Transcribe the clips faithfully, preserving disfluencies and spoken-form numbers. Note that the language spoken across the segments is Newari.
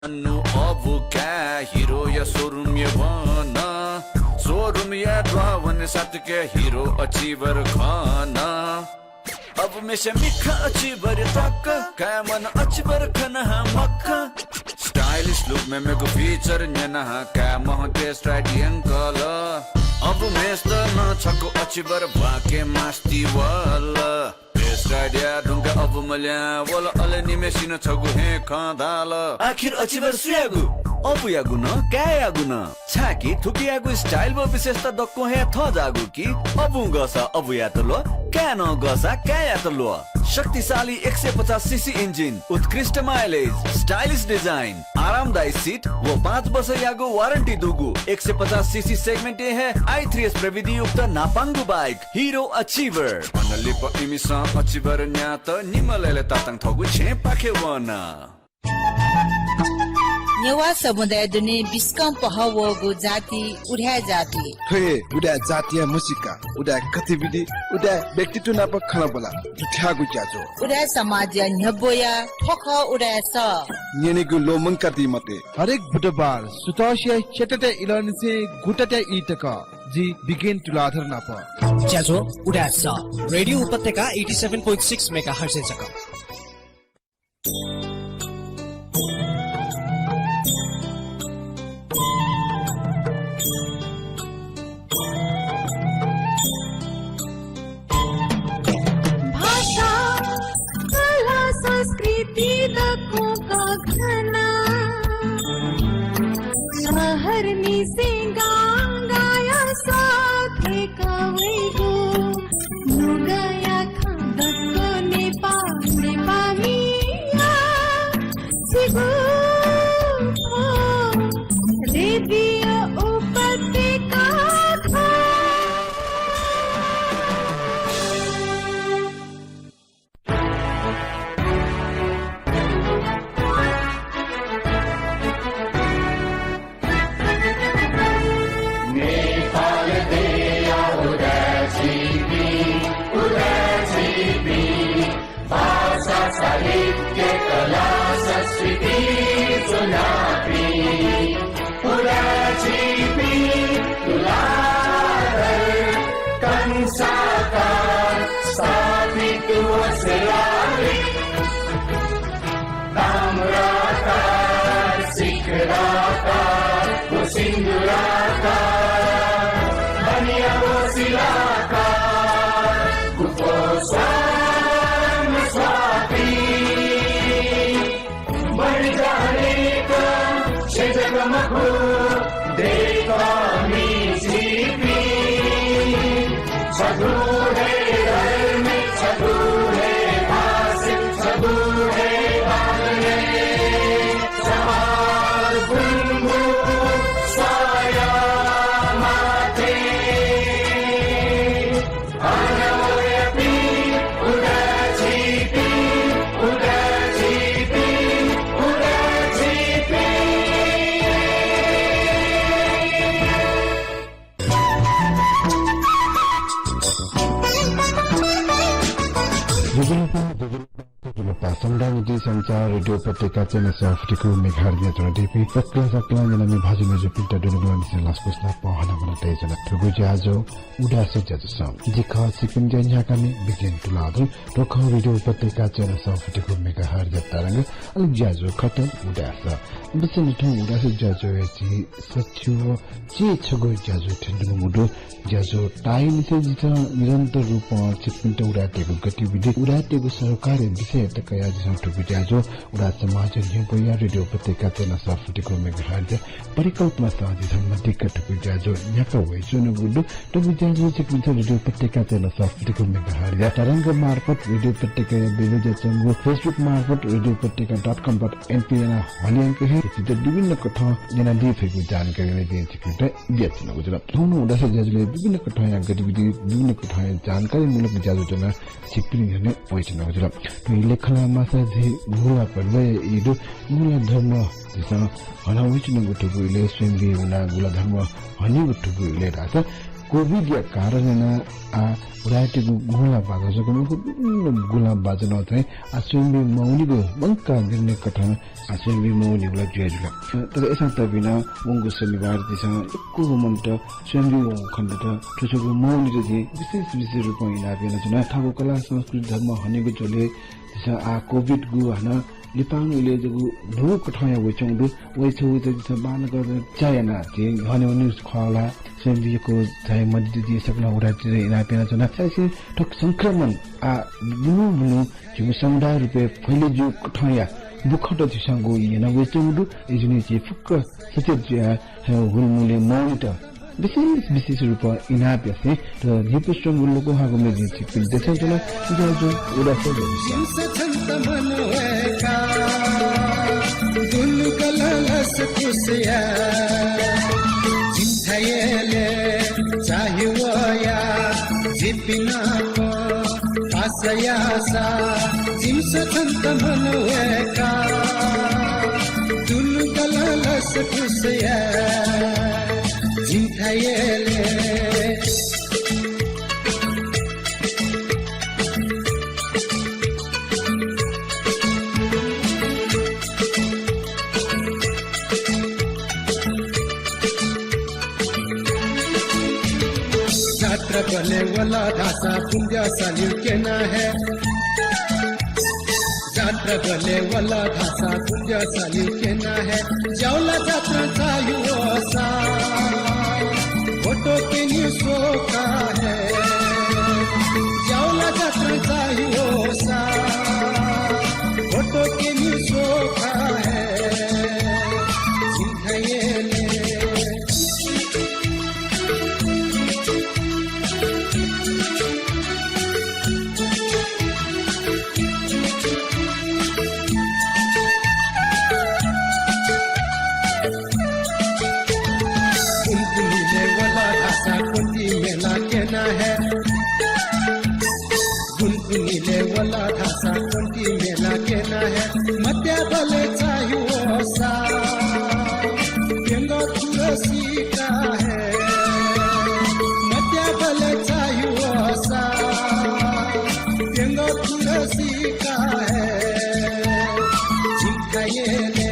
अबु काय् हिरोया showroom-य् वन। Showroom-या द्वाः वने सातुके हिरो अचिभर खन। अबु मेस्या मिखा अचिभर तक, काय् मन अचिभर खन हा मख। Stylish look मेमेगु feature न्यना हा काय् मह test ride यंकल। अबु मेस्त नं छकू अचिभर भ्वाके मास्ति वल। Test ride याये धुंकाः अबु मल्यां वल, अले निम्हेसिनं छगू हे खँ धाल। आखिर अचिभर सुयागु? अबुयागु नं, काय्‌यागु नं। छाय्‌कि थुकियागु style व विशेषता दक्वं हे थज्याःगु कि अबुं गःसा अबुयात ल्वः, काय्‌नं गःसा काय्‌यात ल्वः। शक्तिशाली एक सय पचास cc engine, उत्कृष्ट mileage, stylish design, आरामदायी seat व पाँच वर्षयागु warranty दुगु एक सय पचास cc segment-य् हे i three s प्रविधियुक्त न्हापांगु bike। Hero Achiever। अन लिपा इमिसं Achiever न्यात निम्ह लय्‌लय् तातां थःगु छेँपाखे वन। नेवाः समुदाय दुने बिस्कं पहः वःगु जाति उदाय् जाति। थ्व हे उदाय् जातिया म्हसीका, उदाय् गतिविधि, उदाय् व्यक्तित्व नाप खँल्हाबल्हा दुथ्याःगु ज्याझ्वः। उदाय् समाजया न्ह्यब्वया थ्व खः उदाय् सः। न्यनेगु ल्वःमंकादी मते। हरेक बुधबार सुथसिया च्यातात्या इलंनिसें गुतात्या ई तक जि बिगेन तुलाधर नाप। ज्याझ्वः उदाय् सः, रेडियो उपत्यका eighty seven point six megahertz-य् जक। भाषा, कला, संस्कृति दक्वं कःघाना। शहरनिसें गांगाया सः थ्यंक वइगु। नुगःया खँ दक्व नेपाः, नेपाःमिया छिगु रेडियो उपत्यका खः। नेपाल देय्‌या उदाय् छिपिं, उदाय् छिपिं, भाषा, साहित्य, कला, संस्कृति ज्वनापिं। उदाय् छिपिं तुलाधर कंसाकार स्थापित वसेलालि। ताम्राकार, शिखराकार व सिन्दुराकार बनिया वसिलाकार गुपो स्वां स्वापी। बलिदानेक छेँ जक मखु, दय्‌कःमि छिपिं। छगू हे धर्म, छगू हे भाषा, छगू हे बानी। सवाल बुंबू स्वाया माथे। समुदाय निंतिं सञ्चार रेडियो उपत्यका चय्न्हय् सफुतिकू मेगाहर्ज न्यनाच्वनादीपिं सकलें सकलें न्यनामि भाजु मय्जुपिन्त दुनुगलंनिसें लसकुस नाप हनाबना तयाच्वना। थुगु ज्याझ्वः उदाय् सः ज्याझ्वलय् जि खः छिकपिनि ज्या न्ह्याकामि बिजेन तुलाधर। थ्व खः रेडियो उपत्यका चय्न्हय् सफुतिकू मेगाहर्ज तरंग, अले ज्याझ्वः खः उदाय् सः। अबलय् थौं उदाय् सः ज्याझ्वलय् झी सच्छि व चय् छगू ज्याझ्वः थ्यनेधुंगु दु। ज्याझ्वः ताःनिसें जिं निरन्तर रूपं छिकपिन्त उदाय्‌तय्गु गतिविधि, उदाय्‌तय्गु सरोकारया विषययात कयाः जिं थुगु ज्याझ्वः उदाय् समाजया न्ह्यब्वया रेडियो उपत्यका चय्न्हय् सफुतिकू मेगाहर्ज परिकल्पनासं जिं मदिक्क थुगु ज्याझ्वः न्ह्याका वयाच्वनागु दु। थुगु ज्याझ्वः छिकपिन्सं रेडियो उपत्यका चय्न्हय् सफुतिकू मेगाहर्ज तरंग मार्फत, रेडियो उपत्यकाया वेबया च्वंगु Facebook मार्फत, रेडियो उपत्यका dot com dot np यानाः हलिंक हे छित विभिन्न कथं न्यनादी फइगु जानकारी नं जिं छिकपिन्त बियाच्वनागु जुल। थौं नं उदाय् सः ज्याझ्वलय् विभिन्न कथंया गतिविधि, विभिन्न कथंया जानकारीमूलक ज्याझ्वः ज्वनाः छिकपिनि न्ह्यःने वयाच्वनागु जुल। थ्व इलय् खँ ल्हायेमाःसा झी गुंला पर्वया ई दु। गुंला धर्म झीसं हना वयाच्वनागु थुगु इलय् स्वयम्भू वनाः गुंला धर्म हनीगु थुगु इलय् धाःसा कोभिडया कारणं नं आः उदाय्‌तय्‌गु गुँला बाजा जक मखु, विभिन्न गुँला बाजा नं चाहिँ आः स्वयम्भुइ मवनीगु मंकाः न्यंकथं आः स्वयम्भुइ मवनीगु ला जुया जुल। तर अय्‌सां तःपिं नं वंगु शनिबार झीसं यक्व मनूत स्वयम्भुइ वंगु खनेदत। थ्व छगू मवनीत जिं विशेष, विशेष रूपं इनाप यानाच्वना। थःगु कला, संस्कृति, धर्म हनेगु झ्वलय् झीसं आः कोभिडगु हानं लिपांगु इलय् जक न्हूकथंया वइच्वंगु दु। वइच्वंगु झीसं बांलाक चा यानाः झी न्ह्यःने वनेगु खः ला। स्वयम्भुइ यक्व झाये मदित जिं सकलें उदाय्‌तय्‌त इनाप यानाच्वना। छाय्‌धाःसा थ्व संक्रमण आः बुलुं बुलुं झीगु समुदाय रूपय् फैले जूकथंया बुखँत झीसं गु याना वइच्वंगु दु। अय्‌जूगुलिं झी फुक्क सचेत जुयाः थ्व हुलमुलय् मवनीत विशेष, विशेष रूपं इनाप यासें थ्व न्हिपु स्वंगू लोकंह्वाःगु म्ये जिं छिकपिन्त देछानाच्वना। ज्याझ्वः उदाय् सः। जिमिसं छन्त मनवय्‌काः दुनुगलं लसकुस याये। जिमिथाय् यले चाःहिउ या, झीपिं नाप पासा याःसा, जिमिसं छन्त मनवय्‌काः दुनुगलं लसकुस याये। जिमिथाय् यले। जात्राबलय् वल धाःसा पुण्यशाली क्यना हे। जात्राबलय् वल धाःसा पुण्यशाली क्यना हे। ज्याउला जात्रां चाःहिउसा, भोटो क्यनी स्वका हे। ज्याउला जात्रां चाःहिउसा, भोटो क्यनी स्वका हे। जिमिथाय् यले। कुनकुन इलय् वल धाःसा क्वन्ति मेला क्यना हे। कुनकुन इलय् वल धाःसा क्वन्ति मेला क्यना हे। मत्याःबलय् चाःहिउसा, प्यंगः थुगः सीका हे। मत्याःबलय् चाःहिउसा, प्यंगः थुगः सीका हे। जिमिथाय् यले।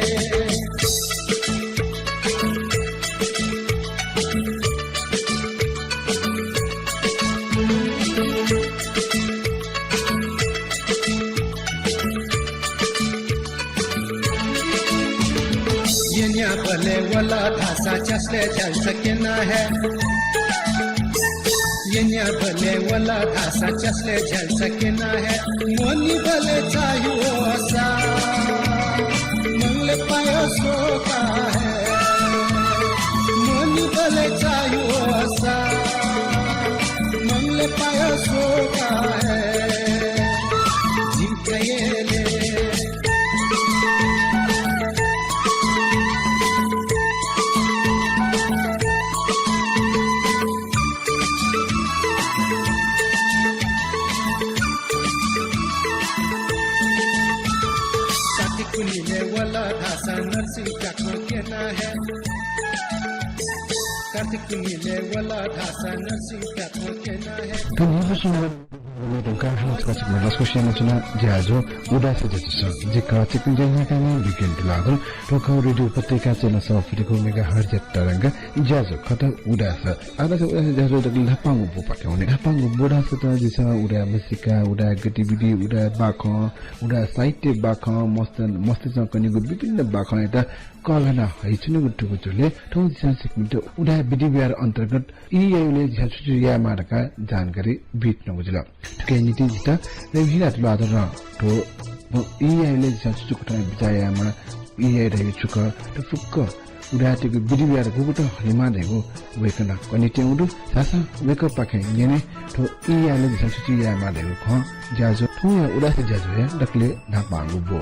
यंयाःबलय् वल धाःसा च्यासलय् झ्याल्सा क्यना हे। यंयाःबलय् वल धाःसा च्यासलय् झ्याल्सा क्यना हे। म्वनीबलय् चाःहिउसा, मंगलय् पायः स्वका हे। म्वनीबलय् चाःहिउसा, मंगलय् पायः स्वका हे। जिमिथाय् यले। कार्तिक पुन्हिलय् वल धाःसा नरसिंह प्याखं क्यना हे। कार्तिक पुन्हिलय् वल धाःसा नरसिंह प्याखं क्यना हे। धन्यवाद सुनाउन। धन्यवाद। लसकुस यानाच्वना। ज्याझ्वः उदाय् सः ज्याझ्वलय् जि खः छिकपिनि ज्या न्ह्याकामि विज्ञान तुलाधर। थ्व खः रेडियो उपत्यका चय्न्हय् सवाः फुति खु मेगाहर्जया तरंग ज्याझ्वः खः उदाय् सः। आः ला उदाय् सः ज्याझ्वः दकले न्हापांगु ब्वपाखे वने। न्हापांगु ब्व धाःसा त झीसं उदाय् म्हसीका, उदाय् गतिविधि, उदाय् बाखं, उदाय् साहित्य बाखं, मस्त, मस्तय्सं कनीगु विभिन्न बाखंयात कःघानाः हयाच्वनागु दुगु झ्वलय् थौं झीसं छिकपिन्त उदाय् विधि व्यवहार अन्तर्गत ई याइबलय् झीसं छु छु यायेमाः धकाः जानकारी बीत्यनागु जुल। थुकिया निंतिं जितः रविहिरा तुलाधरं थ्व ई याइबलय् झीसं छु छु कथं बिचाः यायेमाः, ई याइ धइगु छु खः, थ्व फुक्क उदाय्‌तय्‌गु विधि व्यवहार गुकथं हनेमाः धइगु वय्‌कलं कनेत्यंगु दु। धाःसा वय्‌कःपाखें न्यने, थ्व ई याइबलय् झीसं छु छु यायेमाः धइगु खँ ज्याझ्वः, थौंया उदाय् सः ज्याझ्वःया दकले न्हापांगु ब्व।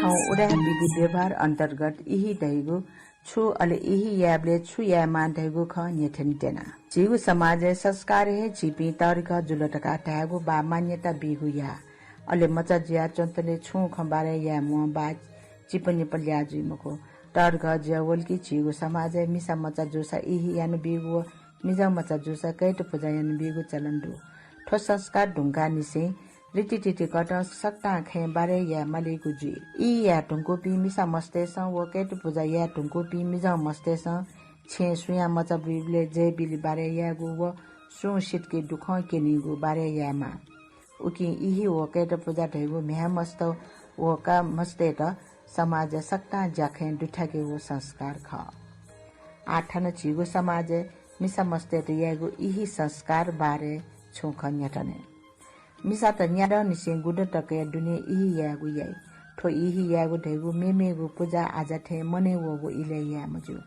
थौं उदाय् विधि व्यवहार अन्तर्गत इहि धइगु छु, अले इहि यायेबलय् छु यायेमाः धइगु खँ न्ह्यथने त्यना। झीगु समाजय् संस्कार हे झीपिं तःधिकः जुल धकाः धायेगु वा मान्यता बीगु याः। अले मचा जुयाच्वंतले छुं खँ बारय् याये म्वाः वा चिपनिप ल्याः जुइ मखु। तःधिकः जुयावल कि झीगु समाजय् मिसा मचा जूसा इहि यानाबीगु व मिजं मचा जूसा कय्‌ता पुजा यानाबीगु चलन दु। थ्व संस्कार धुंकाःनिसें रीतिथिति कथं सकतां खँय् बारय् याये मालीगु जुइ। इहि याये धुंकूपिं मिसा मस्तय्‌सं व कय्‌ता पुजा याये धुंकूपिं मिजं मस्तय्‌सं छेँय् सुयां मचा बुइबलय् जय बिलि बारय् यायेगु व सुं सितिके दुःखं क्यनीगु बारय् यायेमाः। उकिं इहि व कय्‌ता पुजा धइगु म्ह्याय् मस्त व काय् मस्तय्‌त समाजय् सकतां ज्याखँय् दुथ्याकेगु संस्कार खः। आः थन झीगु समाजय् मिसा मस्तय्‌त याइगु इहि संस्कार बारे छुं खँ न्ह्यथने। मिसात न्यादँनिसें गुदँ तकया दुने इहि यायेगु याइ। थ्व इहि यायेगु धइगु मेमेगु पुजा आजा थें मनय् वःगु इलय् याये मज्यू।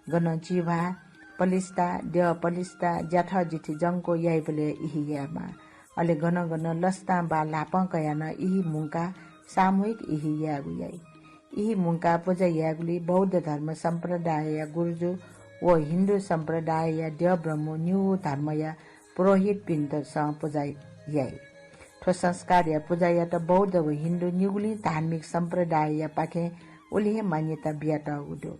गनं चिभाः, पलिस्ता, द्यः पलिस्ता, ज्याथः जिथि जंक्व याइबलय् इहि यायेमाः। अले गनं गनं लसतां वा ल्हापं कयाः नं इहि मुंकाः सामूहिक इहि यायेगु याइ। इहि मुंकाः पुजा यायेगुलिइ बौद्ध धर्म सम्प्रदायया गुरुजु व हिन्दू सम्प्रदायया द्यःब्रम्हु निगू धर्मया पुरोहितपिन्त सं पुजा याइ। थ्व संस्कारया पुजायात बौद्ध व हिन्दू निगुलिं धार्मिक सम्प्रदाययापाखें उलि हे मान्यता बियातःगु दु।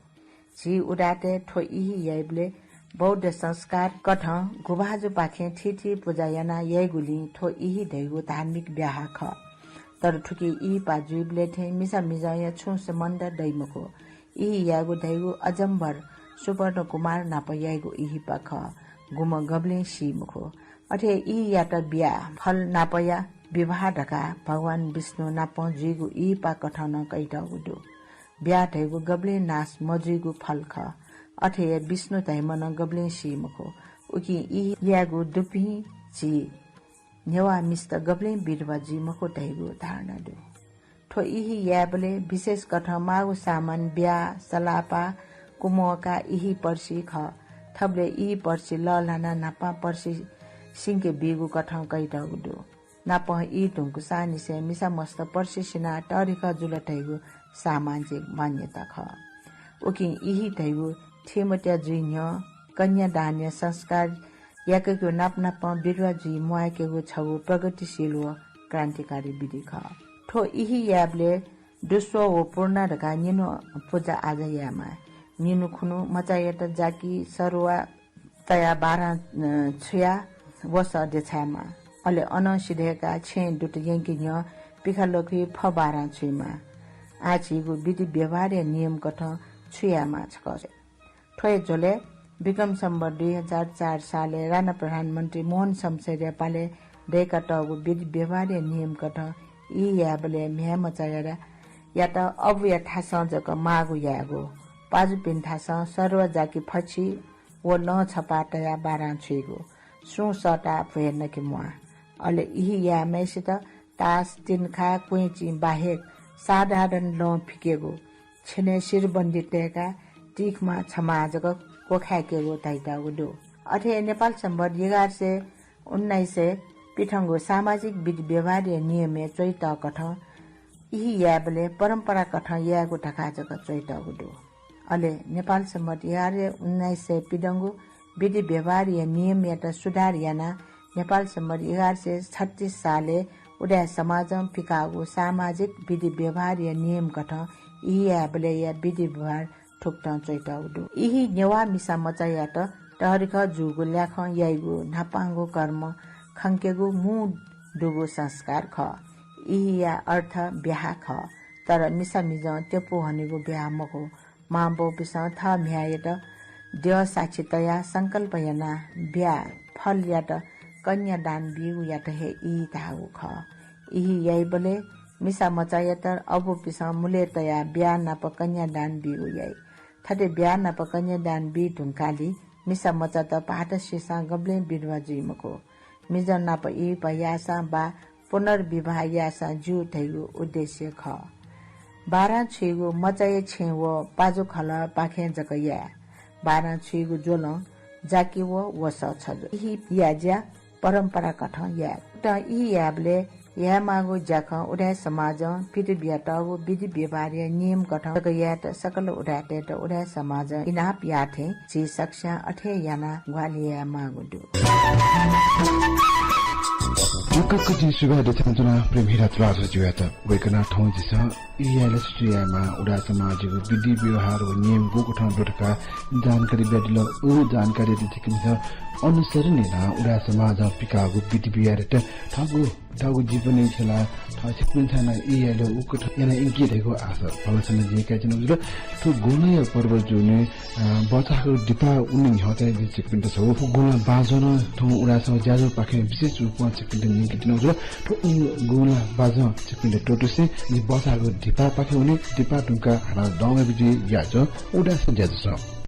झी उदाय्‌तय् थ्व इहि याइबलय् बौद्ध संस्कार कथं गुभाजुपाखें थीथी पुजा यानाः याइगुलिं थ्व इहि धइगु धार्मिक ब्याहा खः। तर थुकी इहिपा जुइबलय् थें मिसा मिजंया छुं सम्बन्ध दइ मखु। इहि यायेगु धइगु अजम्भर सुवर्ण कुमार नाप याइगु इहिपा खः। गुम्ह गबलें सी मखु। अथे हे इहियात ब्याः फल नापया विवाह धकाः भगवान विष्णु नाप जुइगु इहिपा कथं नं कयातःगु दु। ब्याः धइगु गबलें नाश मजुइगु फल खः। अथे हे विष्णु धइम्ह नं गबलें सी मखु। उकिं इहि यायेगु दुपिं झी नेवाः मिस्त गबलें विधवा जुइ मखु धइगु धारणा दु। थ्व इहि यायेबलय् विशेष कथं माःगु सामान ब्याः, सलापा, कुमोका, इहि पर्सि खः। थबलय् इहि पर्सि लःल्हानाः न्हापां पर्सि सिंके बीगु कथं कयातःगु दु। नापं इहि धुंकूसांनिसें मिसा मस्त पर्सि सिनाः तःधिकः जुल धइगु सामाजिक मान्यता खः। उकिं इहि धइगु थीमत्या जुइ न्ह्यः कन्यादानया संस्कार याकेगु नाप नापं विधवा जुइ म्वायेकेगु छगू प्रगतिशील व क्रान्तिकारी विधि खः। थ्व इहि यायेबलय् दुस्वः व पूर्णा धकाः निन्हु पुजा आजा यायेमाः। निन्हु खुन्हु मचायात जाकि सरुवा तयाः बारां, अ, छुयाः वसः देछायेमाः। अले अनं सिधय्काः छेँय् दुत यंके न्ह्यः पिखा लखुइ फः बारां छुइमाः। आः झीगु विधि व्यवहारया नियम कथं छु यायेमाः छकः। थ्व हे झ्वलय् विक्रम सम्वत दुई हजार चार सालय् राणा प्रधानमन्त्री मोहन शमशेरया पालय् दय्कातःगु विधि व्यवहारया नियम कथं इहि यायेबलय् म्ह्याय् मचायात अबुया थासं जक माःगु यायेगु, पाजुपिन्थासं सरुवा जाकि फछि व लं छपाः तयाः बारां छुइगु, सुं सःताः भ्वय् नके म्वाः। अले इहि यायेम्हय्सित तास, तिंखाः, क्वँय्चिं बाहेक साधारण लं फिकेगु, छेनय् शिरबन्दी तय्काः तीखमा छमा जक क्वखाय्केगु धयातःगु दु। अथे हे नेपाल सम्वत एघार सय उन्नाइसय् पिथंगु सामाजिक विधि व्यवहारया नियमय् च्वयातःकथं इहि यायेबलय् परम्परा कथं यायेगु धकाः जक च्वयातःगु दु। अले नेपाल सम्वत एघार सय उन्नाइसय् पिदंगु विधि व्यवहारया नियमयात सुधार यानाः नेपाल सम्वत एघार सय छत्तीस सालय् उदाय् समाजं पिकाःगु सामाजिक विधि व्यवहारया नियम कथं इहि यायेबलय्‌या विधि व्यवहार थुकथं च्वयातःगु दु। इहि नेवाः मिसा मचायात तःधिकः जूगु ल्याखं याइगु न्हापांगु कर्म खंकेगु मू दुगु संस्कार खः। इहिया अर्थ ब्याहा खः, तर मिसा मिजं त्यपु हनेगु ब्याहा मखु। मांबौपिसं थः म्ह्याय्‌यात द्यः साक्षी तयाः संकल्प यानाः ब्याः फलयात कन्यादान बीगुयात हे इहि धाःगु खः। इहि याइबलय् मिसा मचायात अबुपिसं मुलय् तयाः ब्याः नाप कन्यादान बीगु याइ। थथे ब्याः नाप कन्यादान बी धुंकालि मिसा मचात भाःत सिसां गबलें विधवा जुइ मखु। मिजं नाप इहिपा याःसां वा पुनर्विवाह याःसां ज्यू धइगु उद्देश्य खः। बारां छुइगु मचाया छेँ व पाजुखलःपाखें जक याये। बारां छुइगु ज्वलं जाकि व वसः छजु। इहिया ज्या परम्परा कथं याये। उकथं इहि यायेबलय् यायेमाःगु ज्याखँ उदाय् समाजं पित बियातःगु विधि व्यवहारया नियम कथं जक यायेत सकल उदाय्‌तय्‌त उदाय् समाजं इनाप याःथें झी सकस्यां अथे यानाः ग्वाहालि यायेमाःगु दु। यक्व यक्व जिं सुभाय् देछानाच्वना प्रेम हिरा तुलाधरजुयात। वय्कलं थौं झीसं ई यायेत छु छु यायेमाः, उदाय् समाजयागु विधि व्यवहार व नियम गुकथं दु धकाः जानकारी बियादिल। उ जानकारीयात छिकपिन्सं अनुसरण यानाः उदाय् समाजं पिकाःगु विधि व्यवहारयात थःगु, थःगु जीवनय् छ्यलाः थः छिकपिन्सं नं ई यायेत उकथं यानाः यंकी धइगु आशा भलसा नं जिं कयाच्वनागु जुल। थ्व गुंलाया पर्व जूनिं अ, बचाःगु दिपा वने न्ह्यः चाहिँ जिं छिकपिन्त छगू गुंला बाजं नं थौं उदाय् समाज ज्याझ्वःपाखें विशेष रूपं छिकपिन्त न्यंके त्यनागु जुल। थ्व गुंला बाजं छिकपिन्त त्वःतुसें जिं बचाःगु दिपापाखे वने, दिपा धुंकाः हानं दंगु बिज्याय् याःच्वँ उदाय् समाज ज्याझ्वलय्।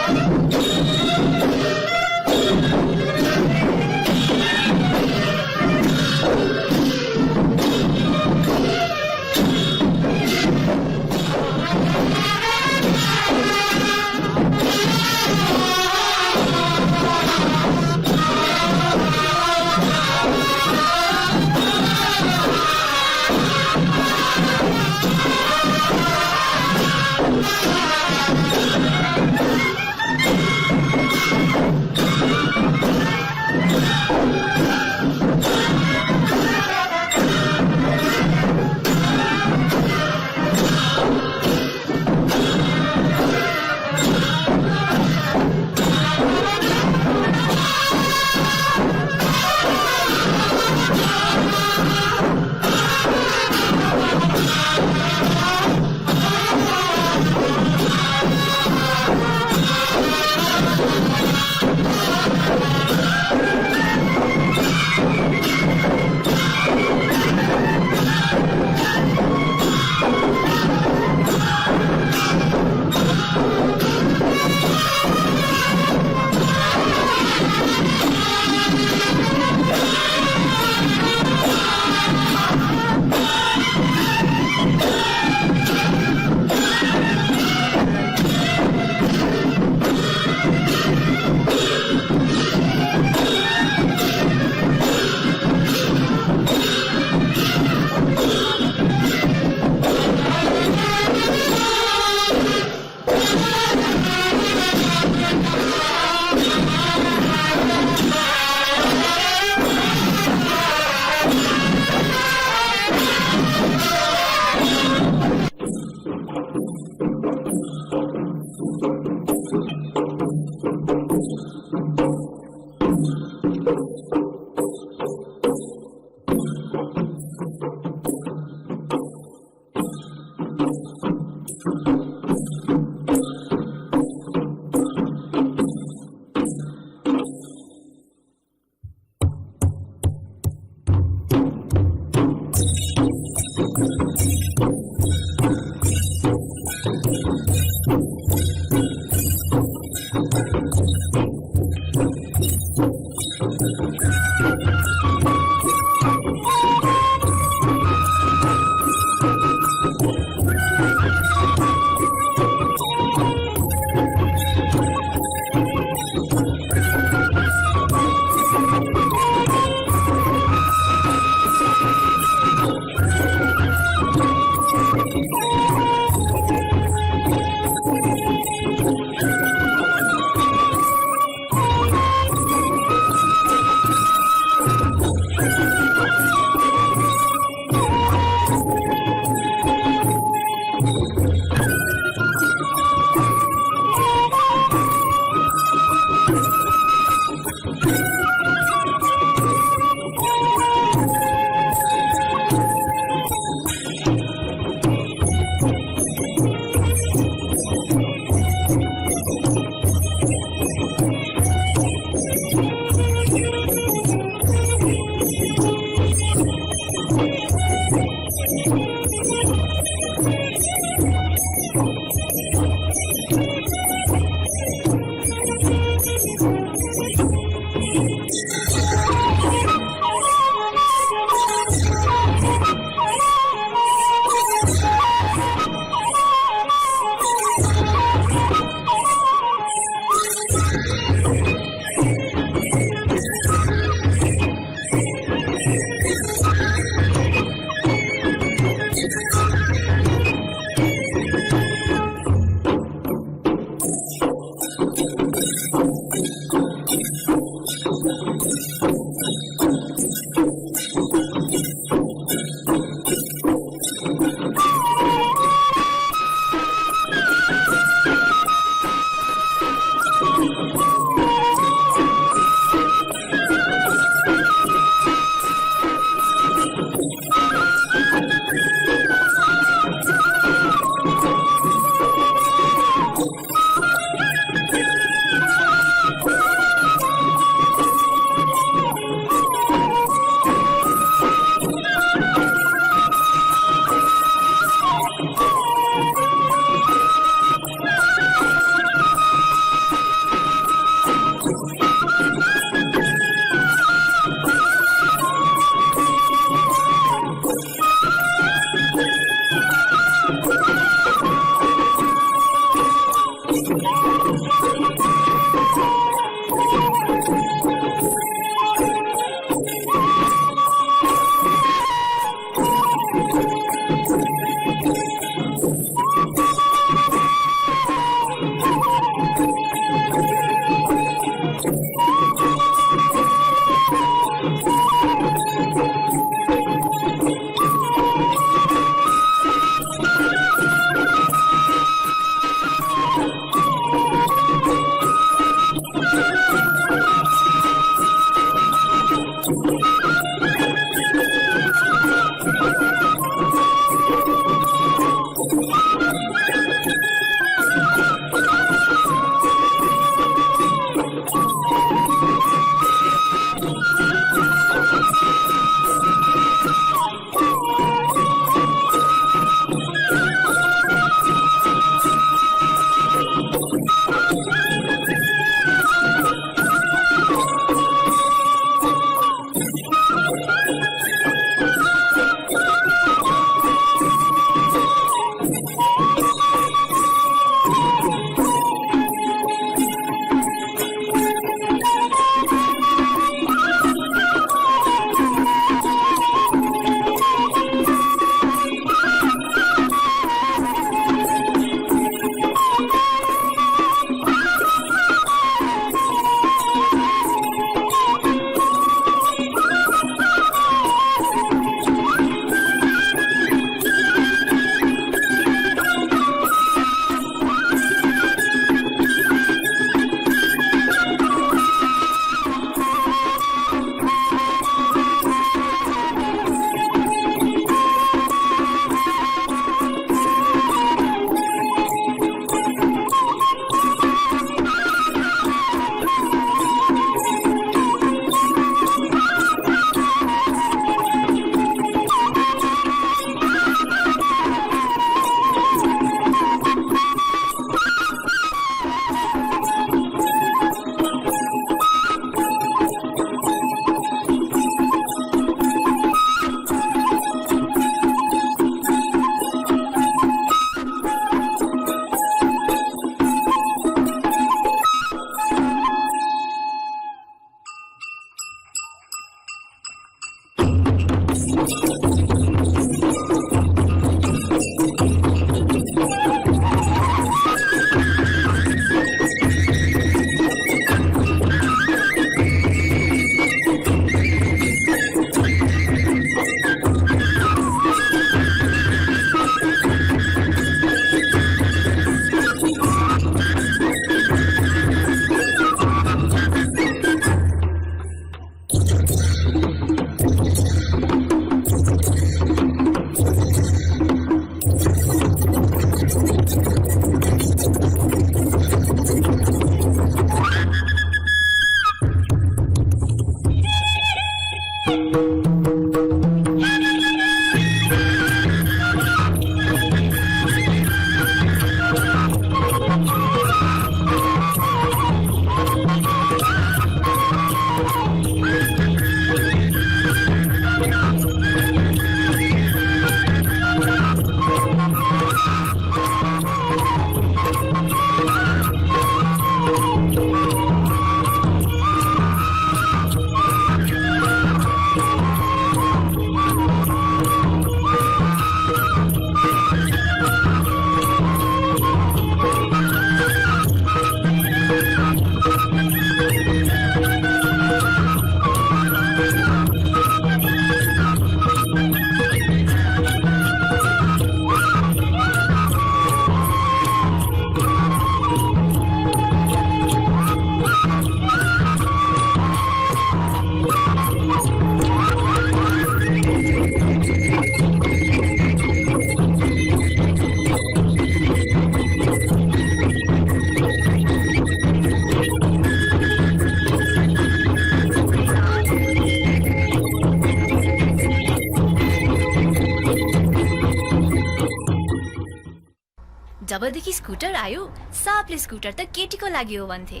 जबदेखि स्कुटर आयो, सबले स्कुटर त केटीको लागि हो भन्थे।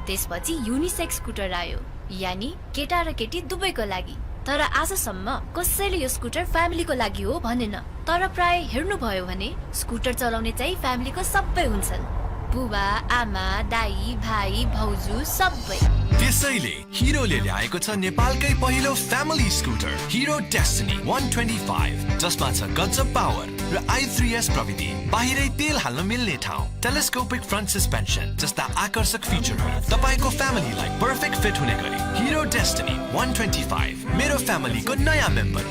त्यसपछि युनिसेक्स स्कुटर आयो, यानी केटा र केटी दुवैको लागि। तर आजसम्म कसैले यो स्कुटर फ्यामिलीको लागि हो भनेन। तर प्राय हेर्नुभयो भने स्कुटर चलाउने चाहिँ फ्यामिलीको सबै हुन्छन्। बुबा, आमा, दाइ, भाइ, भाउजू सबै। त्यसैले हिरोले ल्याएको छ नेपालकै पहिलो फ्यामिली स्कुटर हिरो डेस्टिनी वान ट्वेन्टी फाइभ, जसमा छ गजब पावर र आई थ्री एस प्रविधि। बाहिरै तेल हाल्न मिल्ने ठाउँ, टेलिस्कोपिक फ्रन्ट सस्पेन्सन जस्ता आकर्षक फिचरहरू, तपाईँको फ्यामिलीलाई पर्फेक्ट फिट हुने गरी। हिरो डेस्टिनी वान ट्वेन्टी फाइभ, मेरो फ्यामिलीको नयाँ मेम्बर।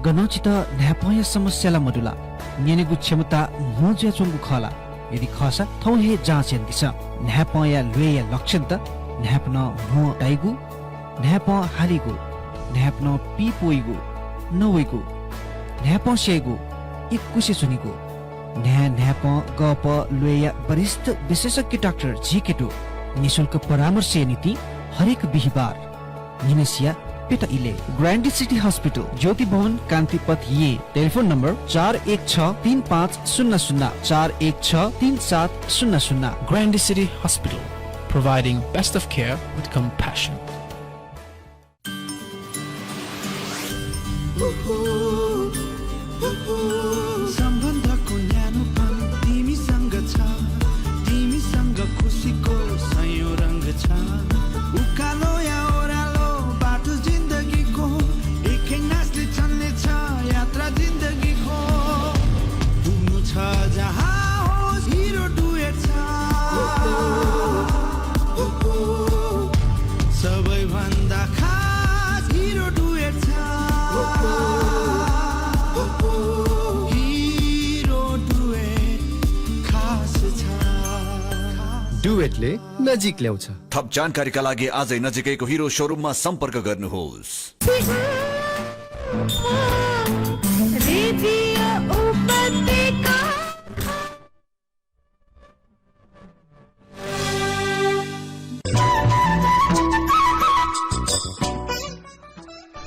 गनं छितः न्हाय्पंया समस्या ला मदु ला? न्यनेगु क्षमता म्हो जुयाच्वंगु खः ला? यदि खःसा थौं हे जाँच यानादिसँ। न्हाय्पंया ल्वय्‌या लक्षणत न्हाय्पनं म्हो ताइगु, न्हाय्पं हालीगु, न्हाय्पनं पीप वइगु, नवइगु, न्हाय्पं स्याइगु, इकुसे च्वनीगु। न्हाय् न्हाय्पं गःपः ल्वय्‌या वरिष्ठ विशेषज्ञ डाक्टर झीके दु। निशुल्क परामर्शया निंतिं हरेक बिहिबार न्हिनसिया प्यता इलय्। ग्रान्डी सिटी हस्पिटल, ज्योति भवन, कान्तिपथ, येँ। टेलिफोन नम्बर चार एक छ तीन पाँच शून्य शून्य, चार एक छ तीन सात शून्य शून्य। Grande City Hospital, providing best of care with compassion. सम्बन्धको न्यानोपन तिमीसँग छ, तिमीसँग खुसीको सयौँ रंग छ। उकालो या ओह्रालो बाटो जिन्दगीको, एकै नासले चल्ने छ यात्रा जिन्दगीको। पुग्नु छ जहाँ होस्, हिरो डुएट छ। सबैभन्दा खास हिरो डुएट छ। हिरो डुएट खास छ। डुएटले नजिक ल्याउँछ। थप जानकारीका लागि आजै नजिकैको हिरो सोरुममा सम्पर्क गर्नुहोस्। रेडियो उपत्यका।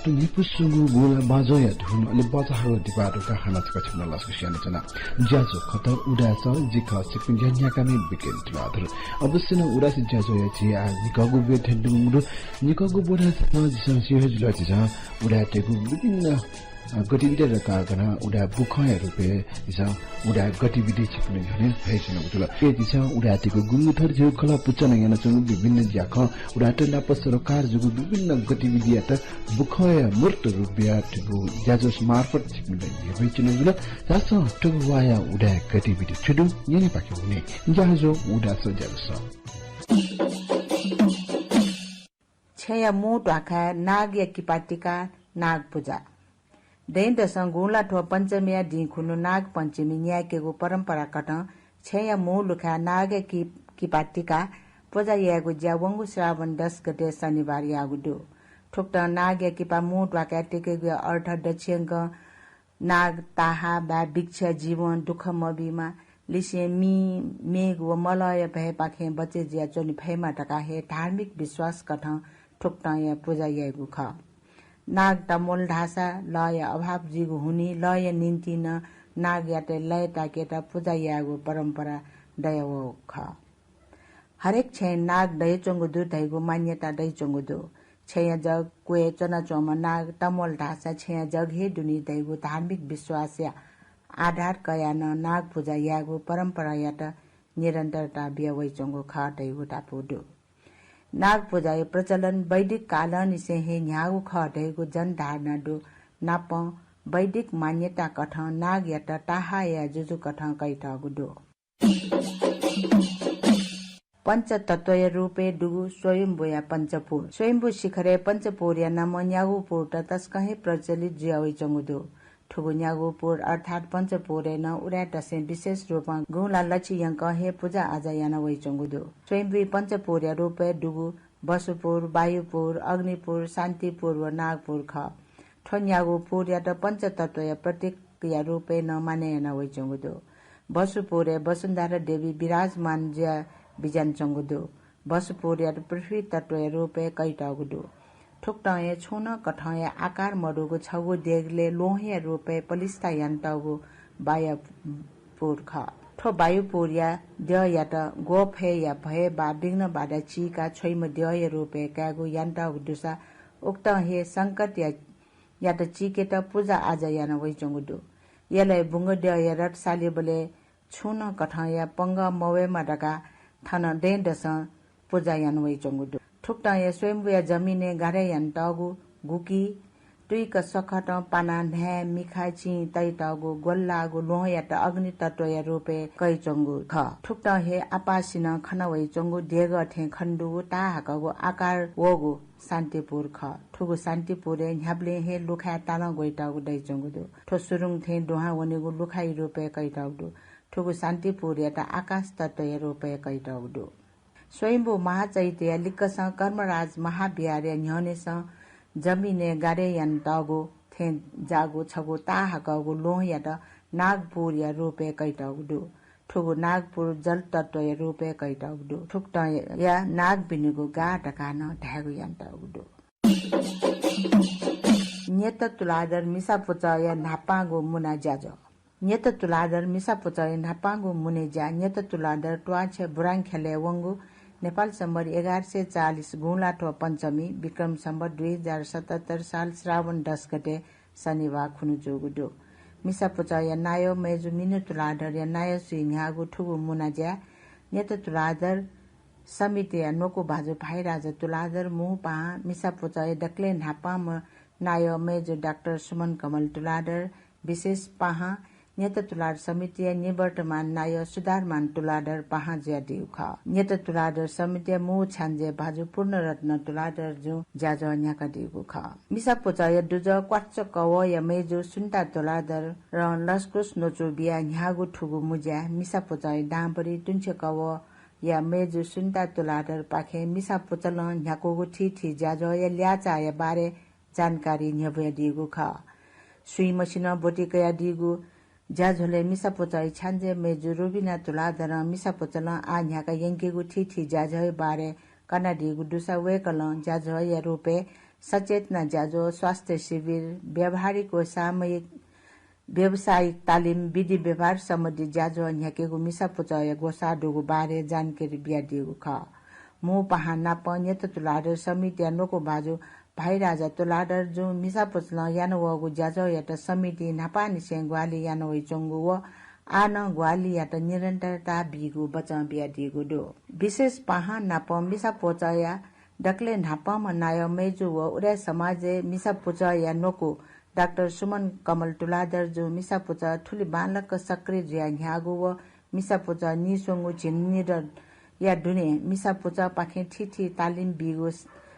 थ्व न्हिपुसुंगु गुंला बाजंया धुन अले बचाहारो दिपाः धुंकाः हानं छकः छिकपिन्त लसकुस यानाच्वना। ज्याझ्वः खः उदाय् सः, जि खः छिकपिनि ज्या न्ह्याकामि बिकेन तुलाधर। अवश्य नं उदाय् सः ज्याझ्वःया झी आः निकःगु ब्वय् थ्यनेधुंगु दु। निकःगु ब्वय् धाःसा झीसं स्यू हे जुल, झीसं उदाय्‌तय्‌गु विभिन्न अ, गतिविधि धकाः गनं उदाय् बुखँया रूपय् झीसं उदाय् गतिविधि छिकपिनि न्ह्यःने धयाच्वनागु जुल। अले झीसं उदाय्‌तय्‌गु गुंगू थर झीगु खलः पुचलं यानाच्वंगु विभिन्न ज्याखँ, उदाय्‌त नाप सरोकार जूगु विभिन्न गतिविधियात बुखँया मूर्त रूप बियाः थुगु ज्याझ्वः मार्फत छिकपिन्त न्ह्यब्वयाच्वनागु जुल। झासँ थुगु वाःया उदाय् गतिविधि छु दु न्यनेपाखे वने। ज्याझ्वः उदाय् सः ज्याझ्वः। छेँया मू ध्वाखाय् नागया किपा तिकाः नाग पुजा। दँय्‌दसं गुंला थ्व पञ्चमीया दिं खुन्हु नाग पञ्चमी न्यायेकेगु परम्परा कथं छेँया मू लुखाय् नागया कि-, किपा तिकाः पुजा यायेगु ज्या वंगु श्रावण दस गते शनिबार याःगु दु। थुकथं नागया किपा मू ध्वाखाय् तिकेगुया अर्थ दच्छियंकं नाग, ताहा वा वृक्ष जीवन दुःख मबीमा, लिसें मि, मेघ व मलःया भयपाखें बचय् जुयाच्वने फयेमा धकाः हे धार्मिक विश्वास कथं थुकथंया पुजा याइगु खः। नाग तमोल धाःसा लःया अभाव जुइगु हुनिं लःया निंतिं नं नागयात लय्‌ताकेत पुजा यायेगु परम्परा दयावःगु खः। हरेक छेँय् नाग दयाच्वंगु दु धइगु मान्यता दयाच्वंगु दु। छेँया जग, क्वय् च्वनाच्वंम्ह नाग तमोल धाःसा छेँया जग हे दुनि धइगु धार्मिक विश्वासया आधार कयाः नं नाग पुजा यायेगु परम्परायात निरन्तरता बिया वइच्वंगु खः धइगु धापू दु। नाग पुजाया प्रचलन वैदिक कालंनिसें हे न्ह्याःगु खः धइगु जनधारणा दु। नापं वैदिक मान्यता कथं नागयात ताहाया जुजु कथं कयातःगु दु। पञ्चतत्वया रूपय् दुगु स्वयम्भूया पञ्चपुर। स्वयम्भू शिखरय् पञ्चपुरया नामं न्यागू पुरत तसकं हे प्रचलित जुया वइच्वंगु दु। थुगु न्यागू पुर अर्थात् पञ्चपुरय् नं उदाय्‌तय्‌सं विशेष रूपं गुंला लछि यंकं हे पुजा आजा याना वइच्वंगु दु। स्वयम्भूया पञ्चपुरया रूपय् दुगु वसुपुर, वायुपुर, अग्निपुर, शान्तिपुर व नागपुर खः। थ्व न्यागू पुरयात पञ्चतत्वया प्रतीकया रूपय् नं मानय् याना वइच्वंगु दु। वसुपुरय् वसुन्धरा देवी विराजमान जुया बिज्यानाच्वंगु दु। वसुपुरयात पृथ्वी तत्वया रूपय् कयातःगु दु। थुकथं हे छुं नं कथंया आकार मदुगु छगू देगलय् ल्वहंया रूपय् पलिस्था यानातःगु वायुपुर खः। थ्व वायुपुरया द्यःयात ग्वःफय्‌या भय वा विघ्न बाधा चीका छ्वइम्ह द्यःया रूपय् कायेगु यानातःगु दुसा उकथं हे संकटया, यात चीकेत पुजा आजा याना वइच्वंगु दु। यलय् बुंगद्यःया रथ सालीबलय् छुं नं कथंया पंगः मवयेमा धकाः थन दँय्‌दसं पुजा याना वइच्वंगु दु। थुकथं हे स्वयम्भूया जमिनय् गाडे यानातःगु गुकी, तुइक सखतं पानाः न्हाय्, मिखा, चिं तइतःगु ग्वल्लाःगु ल्वहंयात अग्नि तत्वया रूपय् कइच्वंगु खः। थुकथं हे आपासिनं खना वइच्वंगु देगः थें खनेदुगु ताहाकःगु आकार वःगु शान्तिपुर खः। थुगु शान्तिपुरय् न्ह्याबलें हे लुखाय् तालं ग्वइतःगु दइच्वंगु दु। थ्व सुरुङ थें दुहां वनीगु लुखाया रूपय् कइतःगु दु। थुगु शान्तिपुरयात आकाश तत्वया रूपय् कइतःगु दु। स्वयम्भू महाचैत्यया लिक्कसं कर्मराज महाविहारया न्ह्यःनेसं जमिनय् गाडे यानातःगु थें जाःगु छगू ताहाकःगु ल्वहंयात नागपुरया रूपय् कइतःगु दु। थुगु नागपुर जल तत्वया रूपय् कइतःगु दु। थुकथंया नागपिनिगु गाः धकाः नं धायेगु यानातःगु दु। न्यत तुलाधर मिसा पुचःया न्हापांगु मुना ज्याझ्वः। न्यत तुलाधर मिसा पुचःया न्हापांगु मुने ज्या। न्यत तुलाधर त्वाःछेँ बुरांख्यलय् वंगु नेपाल सम्बत एघार सय चालिस गुंलाथ्व पञ्चमी, विक्रम सम्बत दुई हजार सतहत्तर साल श्रावण दस गते शनिबाः खुन्हु जूगु दु। मिसा पुचःया नायः मय्जु मिनु तुलाधरया नायःसुइ न्ह्याःगु थुगु मुना ज्या। न्यत तुलाधर समितिया न्वकू भाजु भाइराजा तुलाधर, मू पाहां मिसा पुचःया दकलय् न्हापांम्ह नायः मय्जु डाक्टर सुमन कमल तुलाधर, विशेष पाहां न्यत तुलाधर समितिया निवर्तमान नायः सुधारमान तुलाधर पाहां जुयादीगु खः। न्यत तुलाधर समितिया मू छ्याञ्जे भाजु पूर्णरत्न तुलाधर जुं ज्याझ्वः न्ह्याकादीगु खः। मिसा पुचःया दुजः क्वाच्च कवःया मय्जु सुन्ता तुलाधरं लसकुस न्वचु बियाः न्ह्याःगु थुगु मुज्या। मिसा पुचःया दांभरि तुंछेँ कवःया मय्जु सुन्ता तुलाधरपाखें मिसा पुचलं न्ह्याकूगु थीथी ज्याझ्वःया ल्याःचाःया बारे जानकारी न्ह्यब्वयादीगु खः। सुइमसिनं ब्वति कयादीगु ज्याझ्वलय् मिसा पुचःया छ्याञ्जे मय्जु रुबिना तुलाधरं मिसा पुचलं आः न्ह्याका यंकेगु थीथी ज्याझ्वःया बारे कनादीगु दुसा वय्कलं ज्याझ्वःया रूपय् सचेतना ज्याझ्वः, स्वास्थ्य शिविर, व्यावहारिक व सामयिक व्यावसायिक तालिम, विधि व्यवहार सम्बन्धी ज्याझ्वः न्ह्याकेगु मिसा पुचःया ग्वसाः दुगु बारे जानकारी बियादीगु खः। मू पाहां नापं न्यत तुलाधर समितिया न्वकू भाजु भाइराजा तुलाधर जुं मिसा पुचलं याना वःगु ज्याझ्वःयात समितिं न्हापांनिसें ग्वाहालि याना वइच्वंगु व आः नं ग्वाहालियात निरन्तरता बीगु बचं बियादीगु दु। विशेष पाहां नापं मिसा पुचःया दकलय् न्हापांम्ह नायः मय्जु व उदाय् समाजय् मिसा पुचःया न्वकू डाक्टर सुमन कमल तुलाधर जुं मिसा पुचः थुलि बांलाक सक्रिय जुयाः न्ह्याःगु व मिसा पुचः नीस्वंगु झिंनिदँया दुने मिसा पुचःपाखें थीथी तालिम बीगु,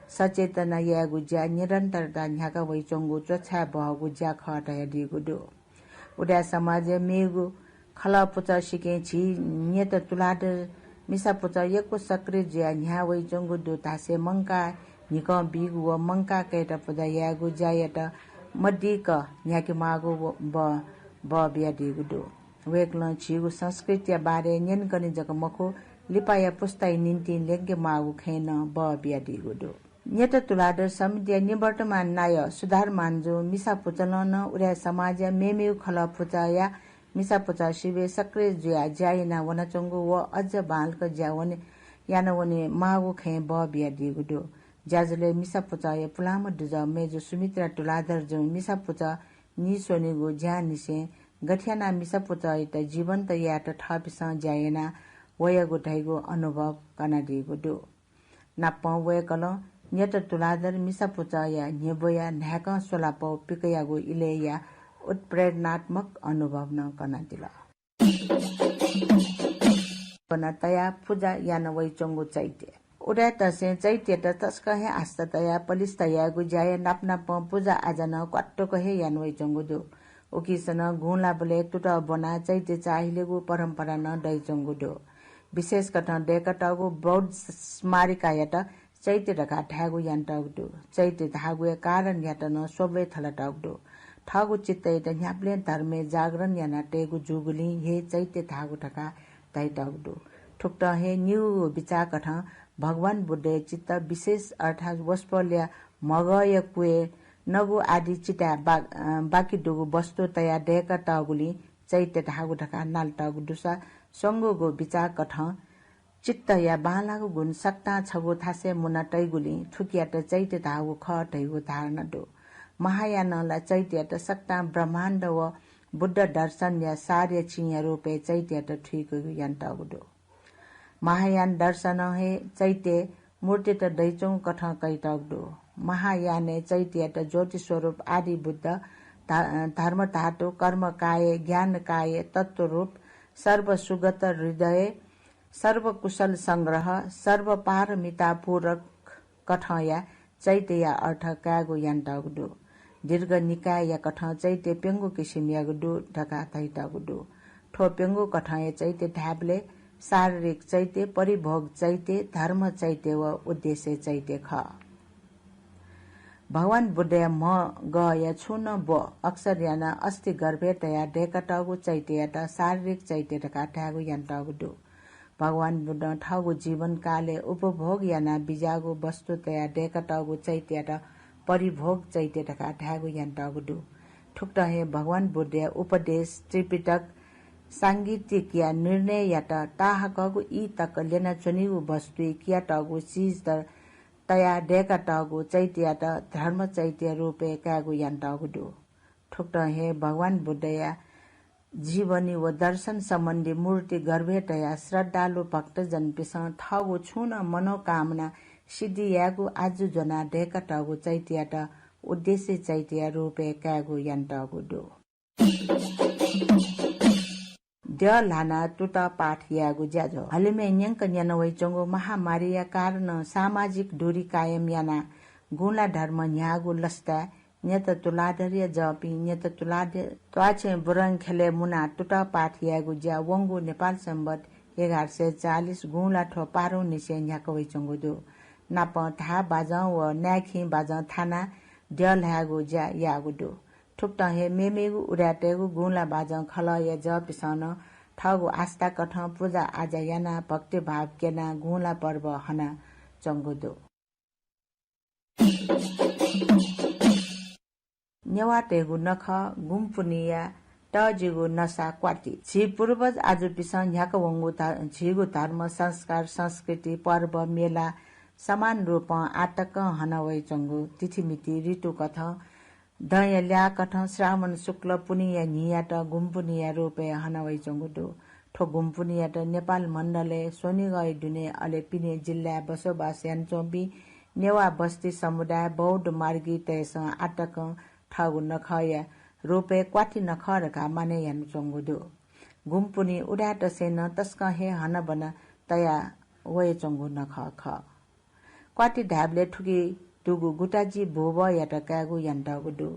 सचेतना यायेगु ज्या निरन्तरता न्ह्याका वइच्वंगु च्वछाये बहःगु ज्या खः धयादीगु दु। उदाय् समाजय् मेगु खलः पुचः सिकें झी न्यत तुलाधर मिसा पुचः यक्व सक्रिय जुयाः न्ह्याः वइच्वंगु दु धासें मंकाः न्हिकं बीगु व मंकाः कय्ता पुजा यायेगु ज्यायात मदिक्क न्ह्याके माःगु व ब-, बः बियादीगु दु। वय्कलं झीगु संस्कृतिया बारे न्यनेकने जक मखु, लिपाया पुस्ताया निंतिं ल्यंके माःगु खँय् नं बः बियादीगु दु। न्यत तुलाधर समितिया निवर्तमान नायः सुधारमान जुं मिसा पुचलं नं उदाय् समाजया मेमेगु खलः पुचःया मिसा पुचः सिबय् सक्रिय जुयाः ज्या याना वनाच्वंगु व अझ बांलाक ज्या वने, याना वने माःगु खँय् बः बियादीगु दु। ज्याझ्वलय् मिसा पुचःया पुलांम्ह दुजः मय्जु सुमित्रा तुलाधर जुं मिसा पुचः नीस्वनेगु ज्यांनिसें गथे यानाः मिसा पुचःयात जीवन्त यायेत थःपिन्सं ज्या याना वयागु धइगु अनुभव कनादीगु दु। नापं वय्कलं न्यत तुलाधर मिसा पुचःया न्ह्यब्वया न्हाय्कं स्वलापौ पिकयागु इलय्‌या उत्प्रेरणात्मक अनुभव नं कनादिल। बना तयाः पुजा याना वइच्वंगु चैत्य। उदाय्‌तय्सं चैत्ययात तसकं हे आस्था तयाः पलिस्था यायेगु ज्याया नापनापं पुजा आजा नं क्वातुक हे याना वइच्वंगु दु। उकिसनं गुंलाबलय् तुतः ब्वनाः चैत्य चाःहिलेगु परम्परा नं दइच्वंगु दु। विशेष कथं दय्कातःगु बौद्ध स्मारिकायात चैत्य धकाः धायेगु यानातःगु दु। चैत्य धाःगुया कारणयात नं स्वब्वय् थलातःगु दु। थःगु चित्तयात न्ह्याबलें धर्मय् जागरण याना तयेगु जूगुलिं हे चैत्य धाःगु धकाः धयातःगु दु। थुकथं हे निगूगु बिचाः कथं भगवान बुद्धया चित्त विशेष अर्थात् वसपोलया म्हगःया क्वय्, नगु आदि चिताय् बा-, अ, बाकी दुगु वस्तु तयाः दय्कातःगुलिं चैत्य धाःगु धकाः नालातःगु दुसा स्वंगूगु बिचाः कथं चित्तया बांलाःगु गुण सकतां छगू थासय् मुना तइगुलिं थुकियात चैत्य धाःगु खः धइगु धारणा दु। महायानं ला चैत्ययात सकतां ब्रह्माण्ड व बुद्ध दर्शनया सारया चिंया रूपय् चैत्ययात थुइकेगु यानातःगु दु। महायान दर्शनं हे चैत्य मूर्तित दइच्वंगु कथं कयातःगु दु। महायानय् चैत्ययात ज्योति स्वरूप आदि बुद्ध, ध-, धर्मधातु, कर्मकाय, ज्ञानकाय, तत्वरूप, सर्वसुगत हृदय, सर्वकुशल संग्रह, सर्वपारमिता पूरक कथंया चैत्यया अर्थ कायेगु यानातःगु दु। दीर्घ निकायया कथं चैत्य प्यंगू किसिमयागु दु धकाः धयातःगु दु। थ्व प्यंगू कथंया चैत्य धायेबलय् शारीरिक चैत्य, परिभोग चैत्य, धर्म चैत्य व उद्देश्य चैत्य खः। भगवान बुद्धया म्हगःया छुं नं ब्व अक्सर यानाः अस्थि गर्भय् तयाः दय्कातःगु चैत्ययात शारीरिक चैत्य धकाः धायेगु यानातःगु दु। भगवान बुद्धं थःगु जीवनकालय् उपभोग यानाः बिज्याःगु वस्तु तयाः दय्कातःगु चैत्ययात परिभोग चैत्य धकाः धायेगु यानातःगु दु। थुकथं हे भगवान बुद्धया उपदेश, त्रिपिटक, सांगीतिकया निर्णययात ताहाकःगु ई तक ल्यनाच्वनीगु वस्तुइ कियातःगु चिजत तयाः दय्कातःगु चैत्ययात धर्म चैत्य रूपय् कायेगु यानातःगु दु। थुकथं हे भगवान बुद्धया जीवनी व दर्शन सम्बन्धी मूर्ति गर्भय् तयाः श्रद्धालु भक्तजनपिन्सं थःगु छुं नं मनोकामना सिद्धि यायेगु आजु ज्वनाः दय्कातःगु चैत्ययात उद्देश्य चैत्यया रूपय् कायेगु यानातःगु दु। द्यः ल्हानाः तुतः पाठ यायेगु ज्याझ्वः। हलिमय् न्यंक न्यनावइच्वंगु महामारीया कारणं सामाजिक दूरी कायम यानाः गुँला धर्म न्ह्याःगु लसताय् न्यत तुलाधरया जःपिं न्यत तुलाधर त्वाःछेँ बुरंख्यलय् मुनाः तुतः पाठ यायेगु ज्या वंगु नेपाल संवत् एघार सय चालिस गुँला थ्व पारुंनिसें न्ह्याका वइच्वंगु दु। नापं धाः बाजं व नाय्खिं बाजं थानाः द्यः ल्हायेगु ज्या याःगु दु। थुकथं हे मेमेगु उदाय्‌तय्‌गु गुँला बाजं खलःया जःपिन्सं नं थःगु आस्था कथं पुजा आजा यानाः भक्तिभाव क्यनाः गुँला पर्व हनाच्वंगु दु। नेवाःतय्‌गु नखः गुँपुन्हिया तःजिगु नसा क्वाति। झी पूर्वज आजुपिन्सं न्ह्याका वंगु ध-, झीगु धर्म, संस्कार, संस्कृति, पर्व, मेला समान रूपं आःतकं हना वइच्वंगु तिथिमिति ऋतुकथं दँया ल्याःकथं श्रावण शुक्ल पुन्हिया न्हियात गुँपुन्हिया रूपय् हना वइच्वंगु दु। थ्व गुँपुन्हियात नेपाल मण्डलय् स्वनिगःया दुने अले पिने जिल्लाय् बसोबास यानाच्वंपिं नेवाः बस्ती समुदाय बौद्ध मार्गीतय्‌सं आःतकं थःगु नखःया रूपय् क्वाति नखः धकाः मानय् यानाच्वंगु दु। गुँपुन्हि उदाय्‌तसें नं तसकं हे हनाबना तया वयाच्वंगु नखः खः। क्वाति धायेबलय् थुकी दुगु गुताजि बुबःयात कायेगु यानातःगु दु।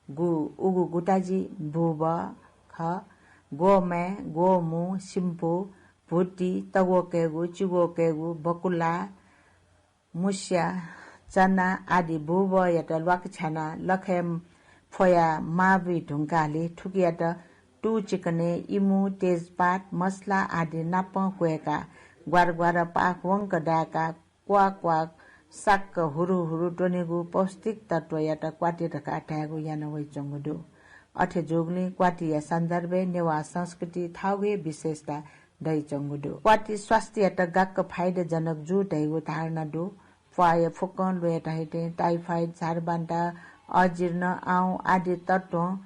गु, उगु गुताजि बुबः खः। ग्वःमाय्, ग्वःमू, सिम्पु, भुति, तग्वःकय्‌गु, चिग्वःकय्‌गु, बकुला, मुस्या, चना आदि बुबःयात ल्वाकछ्यानाः लखय् फ्वयाः माः बुइ धुंकाः लि थुकियात तू चिकनय् इमू, तेजपात, मसला आदि नापं क्वय्‌काः ग्वार ग्वार पाख वंक दाय्‌काः क्वाः क्वाः साक्क हुरु हुरु त्वनेगु पौष्टिक तत्वयात क्वाति धकाः धायेगु याना वइच्वंगु दु। अथे जूगुलिं क्वातिया सन्दर्भय् नेवाः संस्कृति थःगु हे विशेषता दइच्वंगु दु। क्वाति स्वास्थ्ययात गाक्क फाइदाजनक जू धइगु धारणा दु। प्वाःया फुक्कं ल्वय् धइथें टाइफाइड, झारबान्ता, अजीर्ण, आउँ आदि तत्वं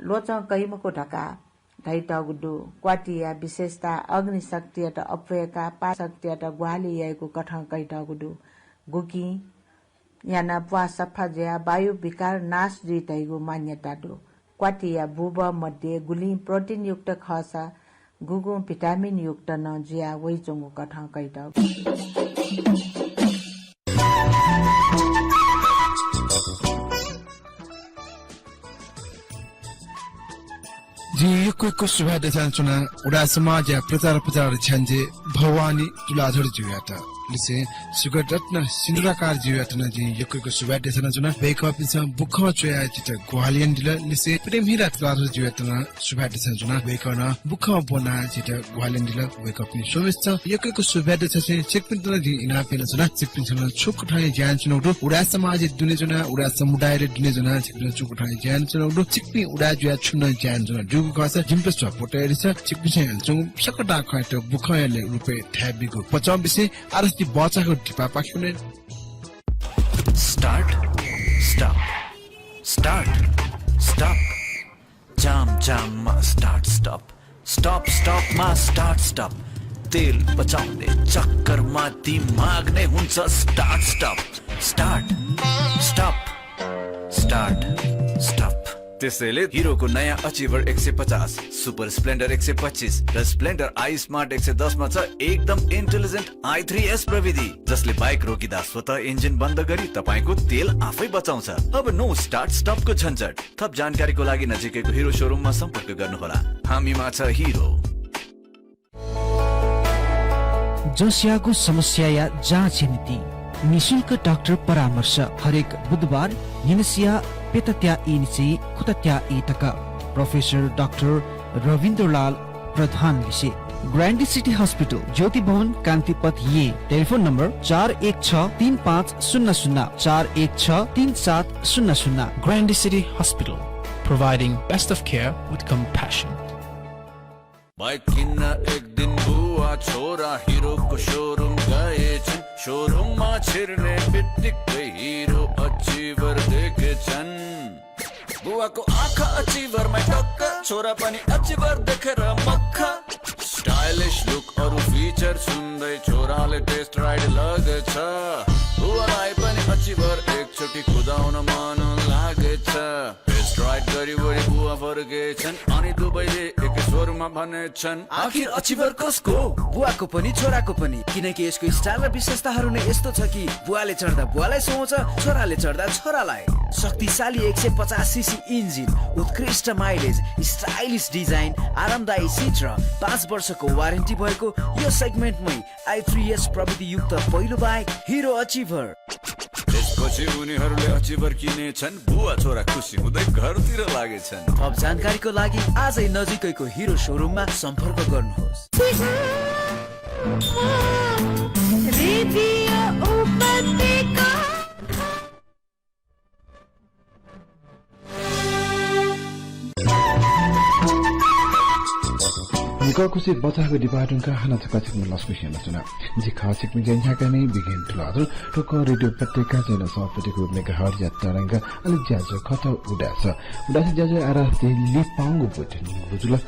ल्वचं कइ मखु धकाः धइतःगु दु। क्वातिया विशेषता अग्नि शक्तियात अप्वय्‌काः पाक शक्तियात ग्वाहालि याइगु कथं कइतःगु दु। गुकिं यानाः प्वाः सफा जुयाः वायु विकार नाश जुइ धइगु मान्यता दु। क्वातिया बुबः मध्ये गुलिं प्रोटिनयुक्त खःसा गुगुं भिटामिनयुक्त नं जुया वइच्वंगु कथं कइतःगु। जिं यक्व यक्व सुभाय् देछानाच्वना उदाय् समाजया प्रचार प्रसार छ्याञ्जे भवानी तुलाधरजुयात। लिसें सुगत रत्न सिन्दुराकार ज्यूयात नं जिं यक्व यक्व सुभाय् देछानाच्वना। वय्कःपिन्सं बुखँ च्वयाः जितः ग्वाहालि यानादिल। लिसें प्रेम हिरा तुलाधर ज्यूयात नं सुभाय् देछानाच्वना। वय्कलं बुखँ ब्वनाः जितः ग्वाहालि यानादिल। वय्कःपिं स्वम्हेसितं यक्व यक्व सुभाय् देछासें छिकपिन्त नं जिं इनाप यानाच्वना। छिकपिन्सं नं छु कथंया ज्या यानाच्वनागु दु, उदाय् समाजय् दुने ज्वनाः, उदाय् समुदायय् दुने ज्वनाः छिकपिन्सं छु कथंया ज्या यानाच्वनागु दु, छिकपिं उदाय् जुयाः छु नं ज्या यानाच्वनागु दु खःसा जिमित स्वां पत्र यादिसँ। छिकपिन्सं यानाच्वंगु सकतां खँयात बुखँया ले-, रुपय् थाय् बीगु पचंबिसें आरासति बचाःगु दिपापाखें हुने। Start, stop, start, stop। जाम जाममा start stop, stop stopमा start stop। तेल बचाउने चक्करमा दिमाग नै हुन्छ start stop। Start, stop, start, stop। त्यसैले हिरोको नयाँ Achiever एक सय पचास, Super Splendor एक सय पच्चिस र Splendor iSmart एक सय दसमा छ एकदम intelligent i three S प्रविधि, जसले बाइक रोकिँदा स्वतः इन्जिन बन्द गरी तपाईंको तेल आफै बचाउँछ। अब no start stopको झन्झट। थप जानकारीको लागि नजिकैको हिरो showroomमा सम्पर्क गर्नुहोला। हामीमा छ हिरो। जसयागु समस्याया जाँचया निंतिं निशुल्क डाक्टर परामर्श हरेक बुधबार न्हिनसिया प्यतात्या ई निसें खुतात्या ई तक। प्रोफेसर डाक्टर रविन्द्रलाल प्रधान लिसे। ग्रान्डी सिटी हस्पिटल, ज्योति भवन, कान्तिपथ, येँ। टेलिफोन नम्बर चार एक छ तीन पाँच शून्य शून्य, चार एक छ तीन सात शून्य शून्य। Grande City Hospital, providing best of care with compassion. Bike किन्न एक दिन बुवा छोरा हिरोको showroom गएछन्। Showroomमा छिर्ने बित्तिकै हिरो Achiever देखेछन्। बुवाको आँखा Achieverमै टक्क, छोरा पनि Achiever देखेर मक्ख। Stylish look अरू feature सुन्दै छोराले test ride लग्छ। बुवालाई पनि Achiever एकचोटि कुदाउन मन लाग्छ। Test ride गरिवरी बुवा फर्केछन्, अनि दुवैले एकै स्वरमा भनेछन्, आखिर Achiever कसको? बुवाको पनि, छोराको पनि, किनकि यसको style र विशेषताहरू नै यस्तो छ कि बुवाले चढ्दा बुवालाई सुहाउँछ, छोराले चढ्दा छोरालाई। शक्तिशाली एक सय पचास cc engine, उत्कृष्ट mileage, stylish design, आरामदायी seat र पाँच वर्षको warranty भएको यो segmentमै i three S प्रविधियुक्त पहिलो बाइक हिरो Achiever। त्यसपछि उनीहरूले Achiever किनेछन्, बुवा छोरा खुसी हुँदै घरतिर लागेछन्। थप जानकारीको लागि आजै नजिकैको हिरो showroomमा सम्पर्क गर्नुहोस्। रेडियो उपत्यका। नुगः खुसि बचाःगु दिपाः धुंकाः हानं छकः छिकपिन्त लसकुस यानाच्वना। जि खः छिकपिनि ज्या न्ह्याकामि बिगेन तुलाधर। थ्व खः रेडियो उपत्यका, सयन्हय् सप्तरी megahertz या तरंग, अले ज्याझ्वः खः उदाय्। उदाय् ज्याझ्वः आरासति लिपांगु ब्व थ्यंगु जुल।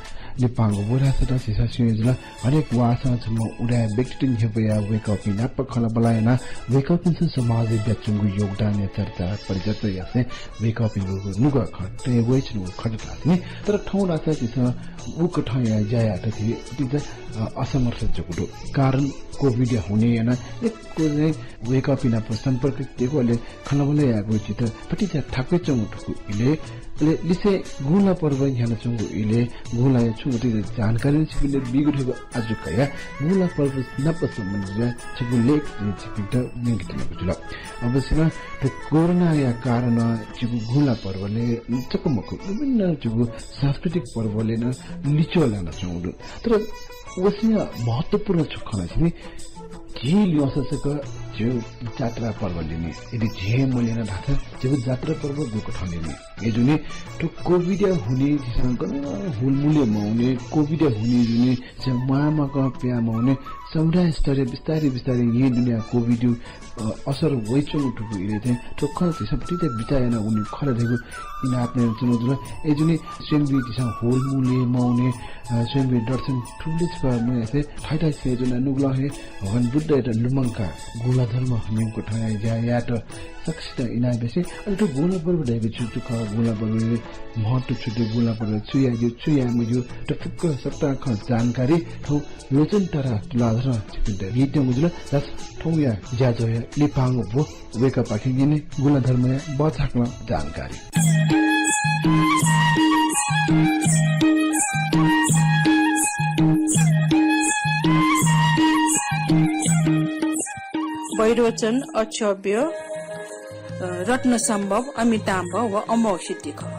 लिपांगु ब्व धाःसा झीसं स्यू जुल। हरेक वाःसं छम्ह उदाय् व्यक्तित न्ह्यब्वयाः वय्कःपिं नाप खँल्हाबल्हा यानाः वय्कःपिन्सं समाजय् बियाच्वंगु योगदानया चर्चा परिचर्चा यासें वय्कःपिनिगु नुगः खँ तये वइच्वंगु खँ दु धाःसा नि। तर थौं धाःसा झीसं उ कथंया ज्या यायेत झी अति जा, अ, असमर्थ जूगु दु। कारण COVID या हुनिं यानाः यक्व चाहिँ वय्कःपिं नाप सम्पर्क तयेगु, अले खँल्हाबल्हा यायेगु झीत अति जा थाकुयाच्वंगु धुंकूगु इलय्, अले लिसें गुंला पर्व न्ह्यानाच्वंगु इलय् गुंलाया छुं अति जा जानकारी नं छिकपिन्त बीगु धइगु आजु कयाः गुंला पर्व नाप सम्बन्धित छगू लेख जिं छिकपिन्त न्यंकेत्यनागु जुल। अवश्य नं थ्व कोरोनाया कारणं झीगु गुंला पर्वलय् जक मखु, विभिन्न झीगु सांस्कृतिक पर्वलय् नं लिच्वः लानाच्वंगु दु। तर वसिया महत्त्वपूर्ण छु खँ ला झी नि, झी ल्यंसा जक झीगु जात्रा पर्व ल्यनी। यदि झी हे मल्यना धाःसा झीगु जात्रा पर्व गुकथं ल्यनी? अय्जूगुलिं थ्व COVID या हुनिं झीसं गनं हुलमुलय् मवने, COVID या हुनिं जुनि झी म्वाःमकं पिहां मवने, समुदाय स्तरय् बिस्तारै बिस्तारै येँ दुनेया COVID या, अ, असर वइच्वंगु धुंकूगु इलय् चाहिँ थ्व खँ झीसं भतिचा बिचाः याना वनेगु खः ला धइगु इनाप नं यानाच्वनागु जुल। अय्जूगुलिं स्वयम्भुइ झीसं हुलमुलय् मवने, अ, स्वयम्भुइ दर्शन थुबलय् छकः मयासें थःथःगु छेँय् च्वनाः नुगलं हे भगवान बुद्धयात लुमंकाः गुंला धर्म हनेगु कथंया ज्या यायेत सकसितं इनाप यासें, अले थ्व गुंला पर्व धइगु छु छु खः, गुंला पर्वया महत्त्व छु दु, गुंला पर्वय् छु याये ज्यू, छु याये मज्यू, थ्व फुक्क सकतां खँ जानकारी थौं लोचन तारा तुलाधरं छिकपिन्त बीत्यंगु जुल। धाःसा थौंया ज्याझ्वःया लिपांगु ब्व वय्कःपाखें न्यने गुंला धर्मया बचाकलं जानकारी। वैरोचन, अक्षोभ्य, अ, रत्नसम्भव, अमिताम्भ व अमोघसिद्धि खः।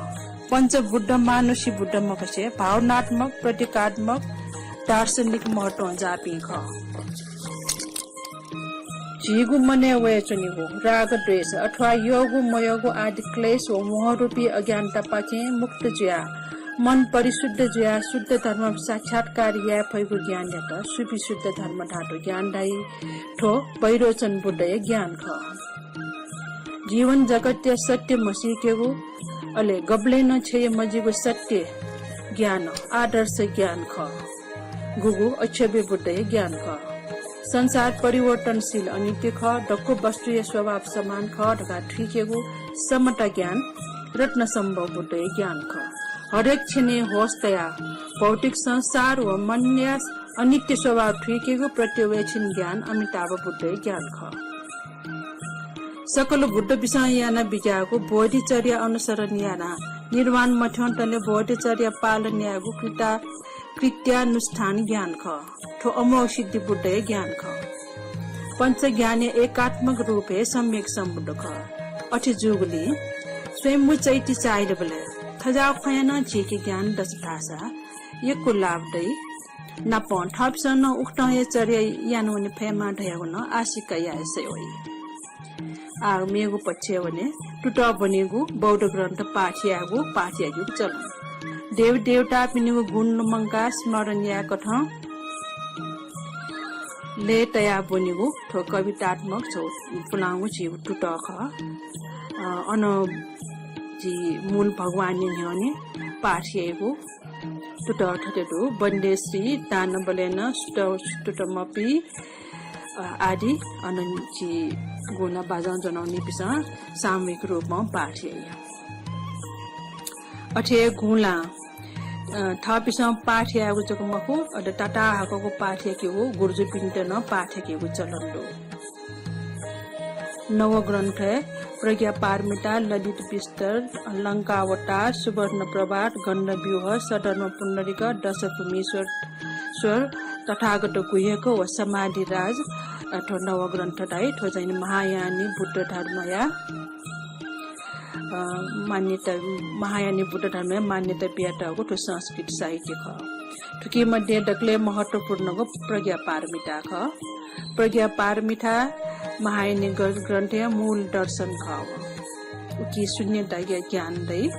पञ्चबुद्ध मानुषी बुद्ध मखसे भावनात्मक, प्रतीकात्मक, दार्शनिक महत्वं जाःपिं खः। झीगु मनय् वयाच्वनीगु राग, द्वेष अथवा यःगु मयःगु आदि क्लेश व मोहरूपी अज्ञानतापाखें मुक्त जुयाः मन परिशुद्ध जुयाः शुद्ध धर्म साक्षात्कार याये फइगु ज्ञानयात सुविशुद्ध धर्म धातु ज्ञान धाइ। थ्व वैरोचन बुद्धया ज्ञान खः। जीवन जगतया सत्य म्हसीकेगु, अले गबलें नं क्षय मजिगु सत्य ज्ञान आदर्श ज्ञान खः। गुगु अक्षोभ्य बुद्धया ज्ञान खः। संसार परिवर्तनशील अनित्य खः, दक्व वस्तुया स्वभाव समान खः धकाः थुइकेगु समता ज्ञान रत्नसम्भव बुद्धया ज्ञान खः। हरेक क्षणय् होश तयाः भौतिक संसार व मनया अनित्य स्वभाव थुइकेगु प्रत्यवेक्षण ज्ञान अमिताभ बुद्धया ज्ञान खः। सकल बुद्धपिसं याना बिज्याःगु बोधिचर्या अनुसरण यानाः निर्वाण मथ्यंतले बोधिचर्या पालन यायेगु कृता-, कृत्यानुष्ठान ज्ञान खः। थ्व अमोघसिद्धि बुद्धया ज्ञान खः। पञ्च ज्ञानया एकात्मक रूप हे सम्यक सम्बुद्ध खः। अथे जूगुलिं स्वयम्भू चैत्य चाःहिलाबलय् थज्याःगु खँया नं झीके ज्ञान दत धाःसा यक्व लाभ दइ। नापं थःपिसं नं उकथं हे चर्या यानावने फयेमा धयागु नं आशिका याये सयेवइ। आः मेगु पक्षय् वने, तुतः ब्वनेगु, बौद्ध ग्रन्थ पाठ यायेगु, पाठ याकेगु चलन। देवदेवतापिनिगु गुण लुमंकाः स्मरण यायेकथं लय् तयाः ब्वनेगु थ्व कवितात्मक छगू पुलांगु झीगु तुतः खः। अ, अन झी मूल भगवानया न्ह्यःने पाठ यायेगु तुतः थथे दु, वन्दे श्री दानबलेन स्तुत-, स्तुतमपि, अ, आदि। अन झी गुंला बाजं ज्वनावनीपिसं सामूहिक रूपं पाठ याइ। अथे गुंला, अ, थःपिसं पाठ यायेगु जक मखु, अले ताताहाकःगु पाठ याकेगु, गुरुजुपिन्त नं पाठ याकेगु चलन दु। नवग्रन्थय् प्रज्ञा पारमिता, ललित विस्तर, लंकावतार, सुवर्ण प्रभात, गण्डव्यूह, सद्धर्म पुण्डरीक, दशभूमिश्वर, स्वर, तथागत गुह्यक व समाधिराज, अ, थ्व नवग्रन्थ धाइ। थ्व चाहिँ महायानी बुद्ध धर्मया, अ, मान्यता, महायानी बुद्ध धर्मया मान्यता बियातःगु थ्व संस्कृत साहित्य खः। थुकी मध्ये दकलय् महत्त्वपूर्णगु प्रज्ञा पारमिता खः। प्रज्ञा पारमिता महायानी ग्र-, ग्रन्थया मूल दर्शन खः। उकी शून्यताया ज्ञान दइ।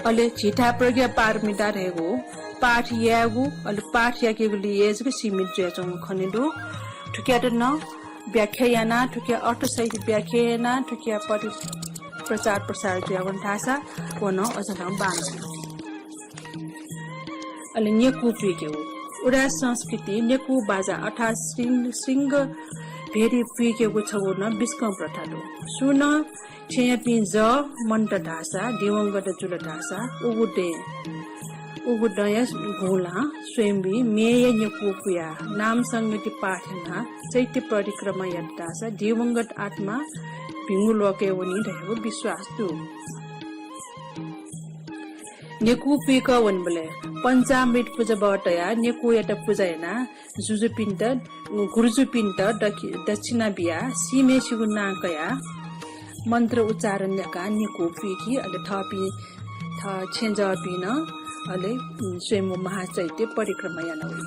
अले झीथाय् प्रज्ञा पारमिता धयागु पाठ यायेगु, अले पाठ याकेगुलिइ जक सीमित जुयाच्वंगु खने दु। थुकियात नं व्याख्या यानाः, थुकिया अर्थ सहित व्याख्या यानाः, थुकिया परि-, प्रचार प्रसार जुयावन धाःसा व नं अझ नं बांलाइ। अले न्यकू पुइकेगु। उदाय् संस्कृतिइ न्यकू बाजा अर्थात् श्रृंग, श्रृंग भेरी पुइकेगु छगू नं बिस्कं प्रथा दु। सुं नं छेँयापिं जः मन्त धाःसा, दिवंगत जुल धाःसा, उगु दँय्, उगु दँया गुंलां स्वयम्भुइ मेया न्यकू पुयाः नाम संगति पाठ यानाः चैत्य परिक्रमा यात धाःसा दिवंगत आत्मा भिंगु लोकय् वनी धयागु विश्वास दु। न्यकू पुइकः वनेबलय् पञ्चामृत पुजाभः तयाः न्यकूयात पुजा यानाः जुजुपिन्त, गुरुजुपिन्त दखि-, दक्षिणा बियाः सीम्हय्सिगु नां कयाः मन्त्र उच्चारण याकाः न्यकू पुइकी। अले थःपिं, थः छेँजःपिं नं अले, उम्, स्वयम्भू महाचैत्य परिक्रमा याना वइ।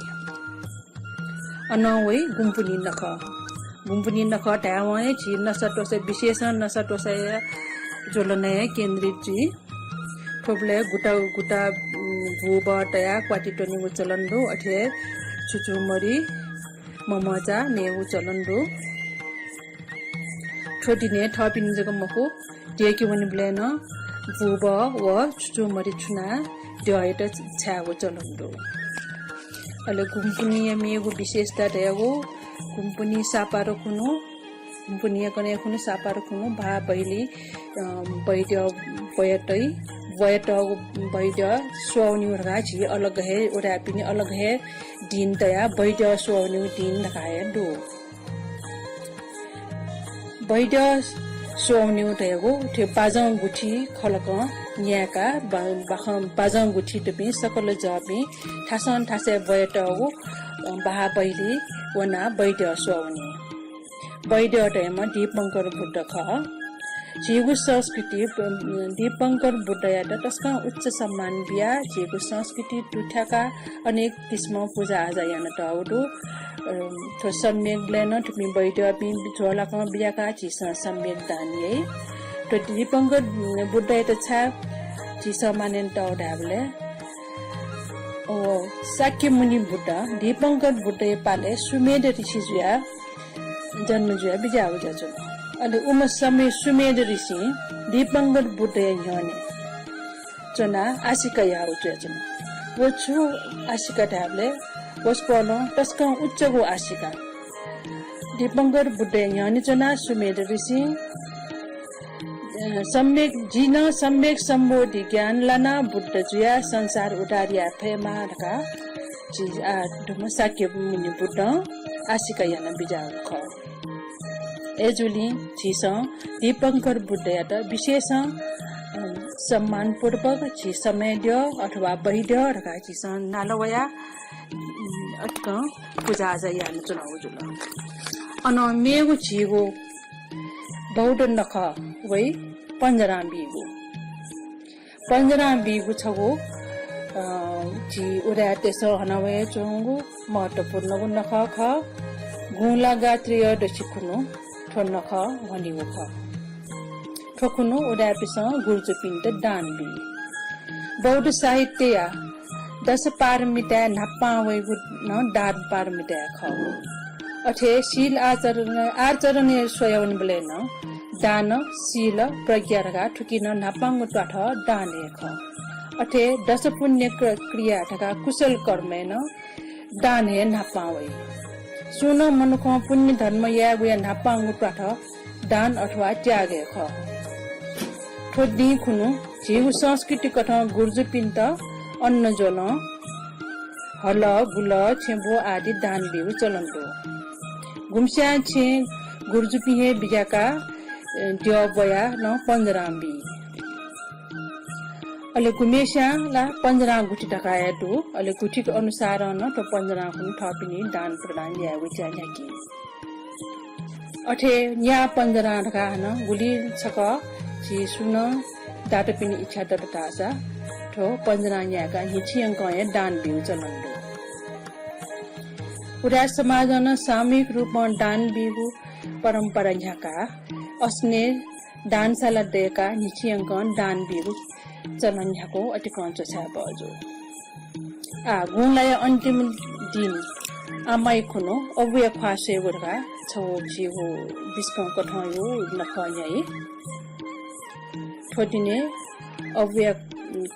अनं वइ गुंपुन्हि नखः। गुंपुन्हि नखः धायेवं हे झी नसा त्वःसा, विशेषं नसा त्वःसाया ज्वलनय् केन्द्रित जुइ। थुबलय् गुता गुता, उम्, भूभः तयाः क्वाति त्वनेगु चलन दु। अथे हे छुचुमरि ममचा नयेगु चलन दु। थ्व दिनय् थःपिनि जक मखु, देय्के वनेबलय् नं भूभः व छुचुमरि छुनाः द्यःयात छायेगु चलन दु। अले गुंपुन्हिया मेगु विशेषता धयागु, गुंपुन्हि सापारु खुन्हु, गुंपुन्हिया कन्हय् खुन्हु सापारु खुन्हु भाः बहिली, अ, बहिद्यः ब्वयातइ, ब्वयातःगु बहिद्यः स्वःवनीगु धकाः झी अलग हे, उदाय्‌पिनि अलग हे दिं तयाः बहिद्यः स्वःवनीगु दिं धकाः हे दु। बहिद्यः स्वःवनीगु धयागु थ्व बाजं गुथि खलकं न्यायेकाः बा-, बाखं बाजं गुथि दुपिं सकल जःपिं थासं थासय् ब्वयातःगु, अ, भाः बहिली वनाः बहिद्यः स्वःवनी। वैद्यः धयाम्ह दीपंकर बुद्ध खः। झीगु संस्कृति, अ, दीपंकर बुद्धयात तसकं उच्च सम्मान बियाः झीगु संस्कृति दुथ्याकाः अनेक किसिमं पुजा आजा यानातःगु दु। अ, थ्व सम्यकबलय् नं थुपिं वैद्यःपिं झ्वःलाकं बिज्याकाः झीसं सम्यक दान याइ। थ्व दीपंकर बुद्धयात छाय् झीसं मानय् यानातःगु धायेबलय्, अ, शाक्यमुनि बुद्ध, दीपंकर बुद्धया पालय् सुमेध ऋषि जुयाः जन्म जुयाः बिज्याःगु जुयाच्वन। अले उम्ह समय सुमेध ऋषिं दीपंकर बुद्धया न्ह्यःने च्वनाः आशिका याःगु जुयाच्वन। व छु आशिका धायेबलय् वसपोलं तसकं उच्चगु आशिका। दीपंकर बुद्धया न्ह्यःने च्वनाः सुमेध ऋषिं, अ, सम्यक, जि नं सम्यक सम्बोधि ज्ञान लानाः बुद्ध जुयाः संसार उद्धार याये फयेमा धकाः झी, आ, दुम्ह शाक्यमुनि बुद्धं आशिका यानाः बिज्याःगु खः। अय्‌जूगुलिं झीसं दीपंकर बुद्धयात विशेषं, अ, सम्मानपूर्वक झी समय द्यः अथवा वैद्यः धकाः झीसं नाला वयाः, अ, अतिकं पुजा आजा यानाच्वनागु जुल। अनं मेगु झीगु बौद्ध नखः वइ पञ्जरां बीगु। पञ्जरां बीगु छगू, अ, झी उदाय्‌तय्‌सं हना वयाच्वंगु महत्त्वपूर्णगु नखः खः। गुंला गात्रया दच्छि खुन्हु थ्व नखः हनीगु खः। थ्व खुन्हु उदाय्‌पिन्सं गुर्जुपिन्त दान बी। बौद्ध साहित्यया दश पारमिताय् न्हापां वइगु नं दान पारमिता खः। अथे शील आचरण, आचरणय् स्वयावनीबलय् नं दान, शील, प्रज्ञा धकाः थुकी नं न्हापांगु त्वाथः दान हे खः। अथे दश पुण्य क्र-, क्रिया धकाः कुशल कर्मय् नं दान हे न्हापां वइ। सुं नं मनुखं पुण्य धर्म यायेगुया न्हापांगु त्वाथः दान अथवा त्याग हे खः। थ्व दिं खुन्हु झीगु संस्कृतिकथं गुर्जुपिन्त अन्न ज्वलं, हलः, गुलः, छेँबुँ आदि दान बीगु चलन दु। गुम्हस्यां छेँ गुर्जुपिं हे बिज्याकाः, अ, द्यः ब्वयाः नं पञ्जरां बी। अले गुम्हस्यां ला पञ्जरां गुथि धकाः हे दु। अले गुथिक अनुसारं नं थ्व पञ्जरां खुन्हु थःपिनि दान प्रदान यायेगु ज्या न्ह्याकी। अथे न्याः पञ्जरां धकाः हानं गुलि छकः झी सुं नं दातापिनि इच्छा दत धाःसा थ्व पञ्जरां न्यायेकाः न्हिच्छि यंकं हे दान बीगु चलन दु। उदाय् समाजं नं सामूहिक रूपं दान बीगु परम्परा न्ह्याकाः असनय् दानशाला दय्काः न्हिच्छि यंकं दान बीगु चलन न्ह्याक्व अतिकं च्वछाये बहःजू। आः, गुंलाया अन्तिम दिं आमाइ खुन्हु अबुया ख्वाः स्वयेगु धकाः छगू झीगु बिस्कं कथंयागु नखः न्ह्याइ। थ्व दिनय् अबुया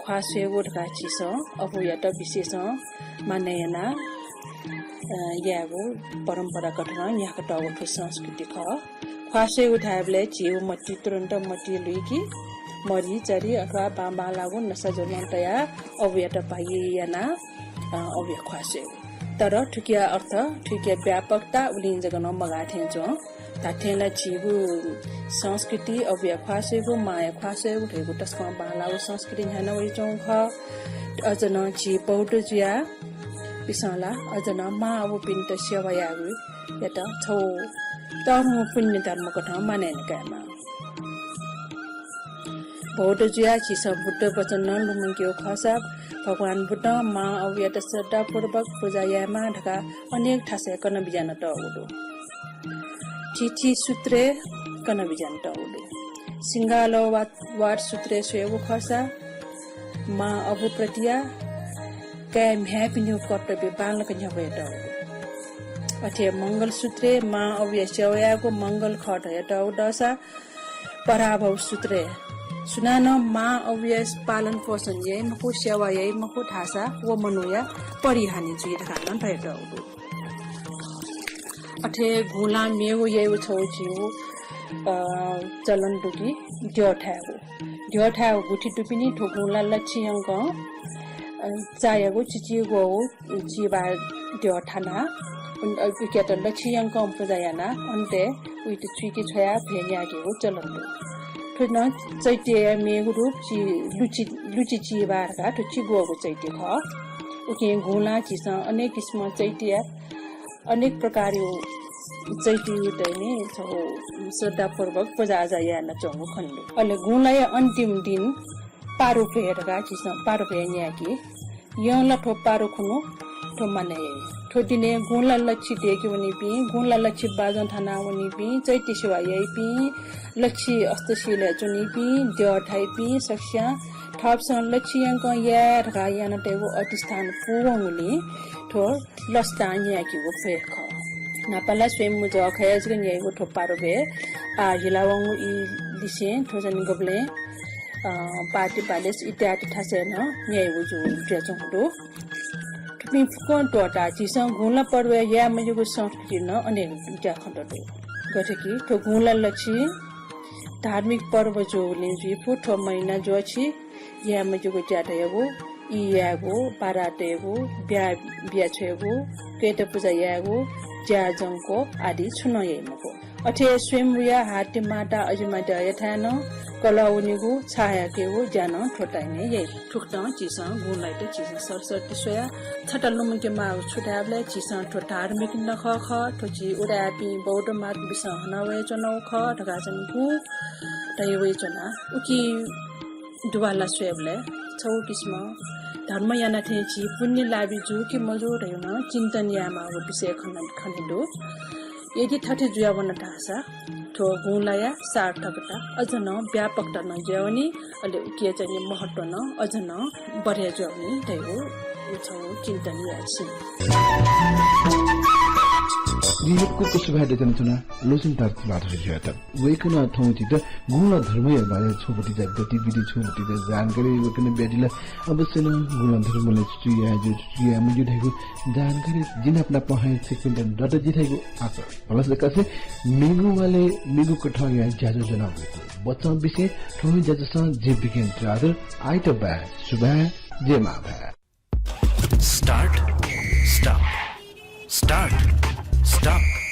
ख्वाः स्वयेगु धकाः झीसं अबुयात विशेषं मानय् यानाः, अ, यायेगु परम्परा कथं न्ह्याकातःगु थ्व संस्कृति खः। ख्वाः स्वयेगु धायेबलय् झीगु मतिइ तुरुन्त मतिइ लुइकी, मरि चरि अथवा बांबांलाःगु नसा ज्वलं तयाः अबुयात भागि यानाः, अ, अबुया ख्वाः स्वयेगु। तर थुकिया अर्थ, थुकिया व्यापकता उलिं जक नं मगाः थें च्वं। धात्थें ला झीगु संस्कृति अबुया ख्वाः स्वयेगु, मांया ख्वाः स्वयेगु धइगु तसकं बांलाःगु संस्कृति न्ह्याना वयाच्वंगु खः। अझ नं झी बौद्ध जुयाःपिन्सं ला अझ नं मां अबुपिन्त सेवा यायेगु यात छगू तःधंगु पुण्य धर्म कथं मानय् याना कायेमाः। बौद्ध जुयाः झीसं बुद्ध वचन नं लुमंकेगु खःसा भगवान बुद्धं मां अबुयात श्रद्धापूर्वक पुजा यायेमाः धकाः अनेक थासय् कना बिज्यानातःगु दु। थीथी सूत्रय् कना बिज्यानातःगु दु। सिंगालो वा-, वाद सूत्रय् स्वयेगु खःसा मां अबु प्रतिया काय् म्ह्याय्‌पिनिगु कर्तव्य बांलाक न्ह्यब्वयातःगु दु। अथे मंगल सूत्रय् मां अबुया सेवा यायेगु मंगल खः धयातःगु दःसा पराभव सूत्रय् सुनानं मां अबुया पालन पोषण याइ मखु, सेवा याइ मखु धाःसा व मनूया परिहानि जुइ धकाः नं धयातःगु दु। अथे गुंलां मेगु याइगु छगू झीगु, अ, चलन दु कि द्यः थायेगु। द्यः थायेगु गुथि दुपिनि थ्व गुंला लच्छि यंकं, अ, चायागु चिचिग्वःगु चिबाः द्यः थानाः, अ, उकियात लच्छि यंकं पुजा यानाः अन्तय् उइत चुइके छ्वयाः भ्वय् न्यायेकेगु चलन दु। थ्व नं चैत्यया मेगु रूप चि-, लुचि, लुचि चिबाः धकाः थ्व चिग्वःगु चैत्य खः। उकिं गुंलां झीसं अनेक किसिमं चैत्यया अनेक प्रकारया चैतियो तयेने छगू श्रद्धापूर्वक पूजाआजा यानाच्वंगु खने दु। अले गुँलाया अन्तिम दिन पारुभ्वय् धकाः झीसं पारुभ्वय् न्यायेकी। यं ला थ्व पारु खुन्हु थ्व मानय् याइ। थ्व दिनय् गुँला लच्छि दय्के वनीपिं, गुँला लच्छि बाजं थाना वनीपिं, चैत्य सेवा याइपिं, लच्छि अष्टशीलय् च्वनीपिं, द्यः थाइपिं सकसियां थःपिन्सं लच्छि यंकं याये धकाः याना तयेगु अधिष्ठान पूवंगुलिं थ्व लसतां न्यायेकेगु भ्वय् खः। न्हापा ला स्वयम्भू जःखय् जक न्यायेगु थ्व पारुभ्वय्, आः हिलावंगु ई लिसें थ्व चाहिँ गबलें, अ, party palace इत्यादि थासय् नं न्यायेगु जू जुयाच्वंगु दु। थुपिं फुक्कं त्वःताः झीसं गुँला पर्वय् याये मज्यूगु संस्कृति नं अनेक ज्याखँत दु। गथे कि थ्व गुँला लच्छि धार्मिक पर्व जूगुलिं जुइफु, थ्व महिना ज्वःछि याये मज्यूगु ज्या धयागु, ई यायेगु, बारा तयेगु, ब्याहा बियाछ्वयेगु, कय्ता पुजा यायेगु, ज्या जंक्व आदि छुं नं याइ मखु। अथे हे स्वयम्भूया हात्ती माता अजिमा द्यःयाथाय् नं कलः वनेगु, छाहाय्केगु ज्या नं थ्व time-य् याइ। थुकथं झीसं गुँलायात झीसं सरसर्ती स्वयाः छता लुमंके माःगु छु धायेबलय् झीसं थ्व धार्मिक नखः खः, थ्व झी उदाय्‌पिं बौद्ध मार्गबिसं हना वयाच्वनागु खः धकाः चाहिँ गुँला वयाच्वना। उकी दुवाला स्वयेबलय् छगू किसिमं धर्म याना थें झी पुण्य लाभी जू कि मजू धयागु नं चिन्तन यायेमाःगु विषय खने, खने दु। यदि थथे जुयावन धाःसा थ्व गुँलाया सार्थकता अझ नं व्यापकता नं जुयावनी, अले उकिया चाहिँ महत्व नं अझ नं बढे जुयावनी धयागु छगू चिन्तन याये छि। जिं यक्व यक्व सुभाय् देछानाच्वना लोचन तारा तुलाधरजुयात। वय्कलं थौं झीत गुँला धर्मया बारे छुं भतिचा गतिविधि, छुं भतिचा जानकारी वय्कलं बियादिल। अवश्य नं गुँला धर्मलय् छु छु याये ज्यू, छु छु याये मज्यू धइगु जानकारी जि नाप नाप हये छिकपिन्त दत जि धइगु आशा। भलसा कासे मेगु वालय् मेगु कथंया ज्याझ्वः ज्वना वयेगु। बचं बिसें थौं हे ज्याझ्वलय् जि बिकेन तुलाधर। आइतबार सुभाय्, जय मांभाय्। Start, stop, start, stop।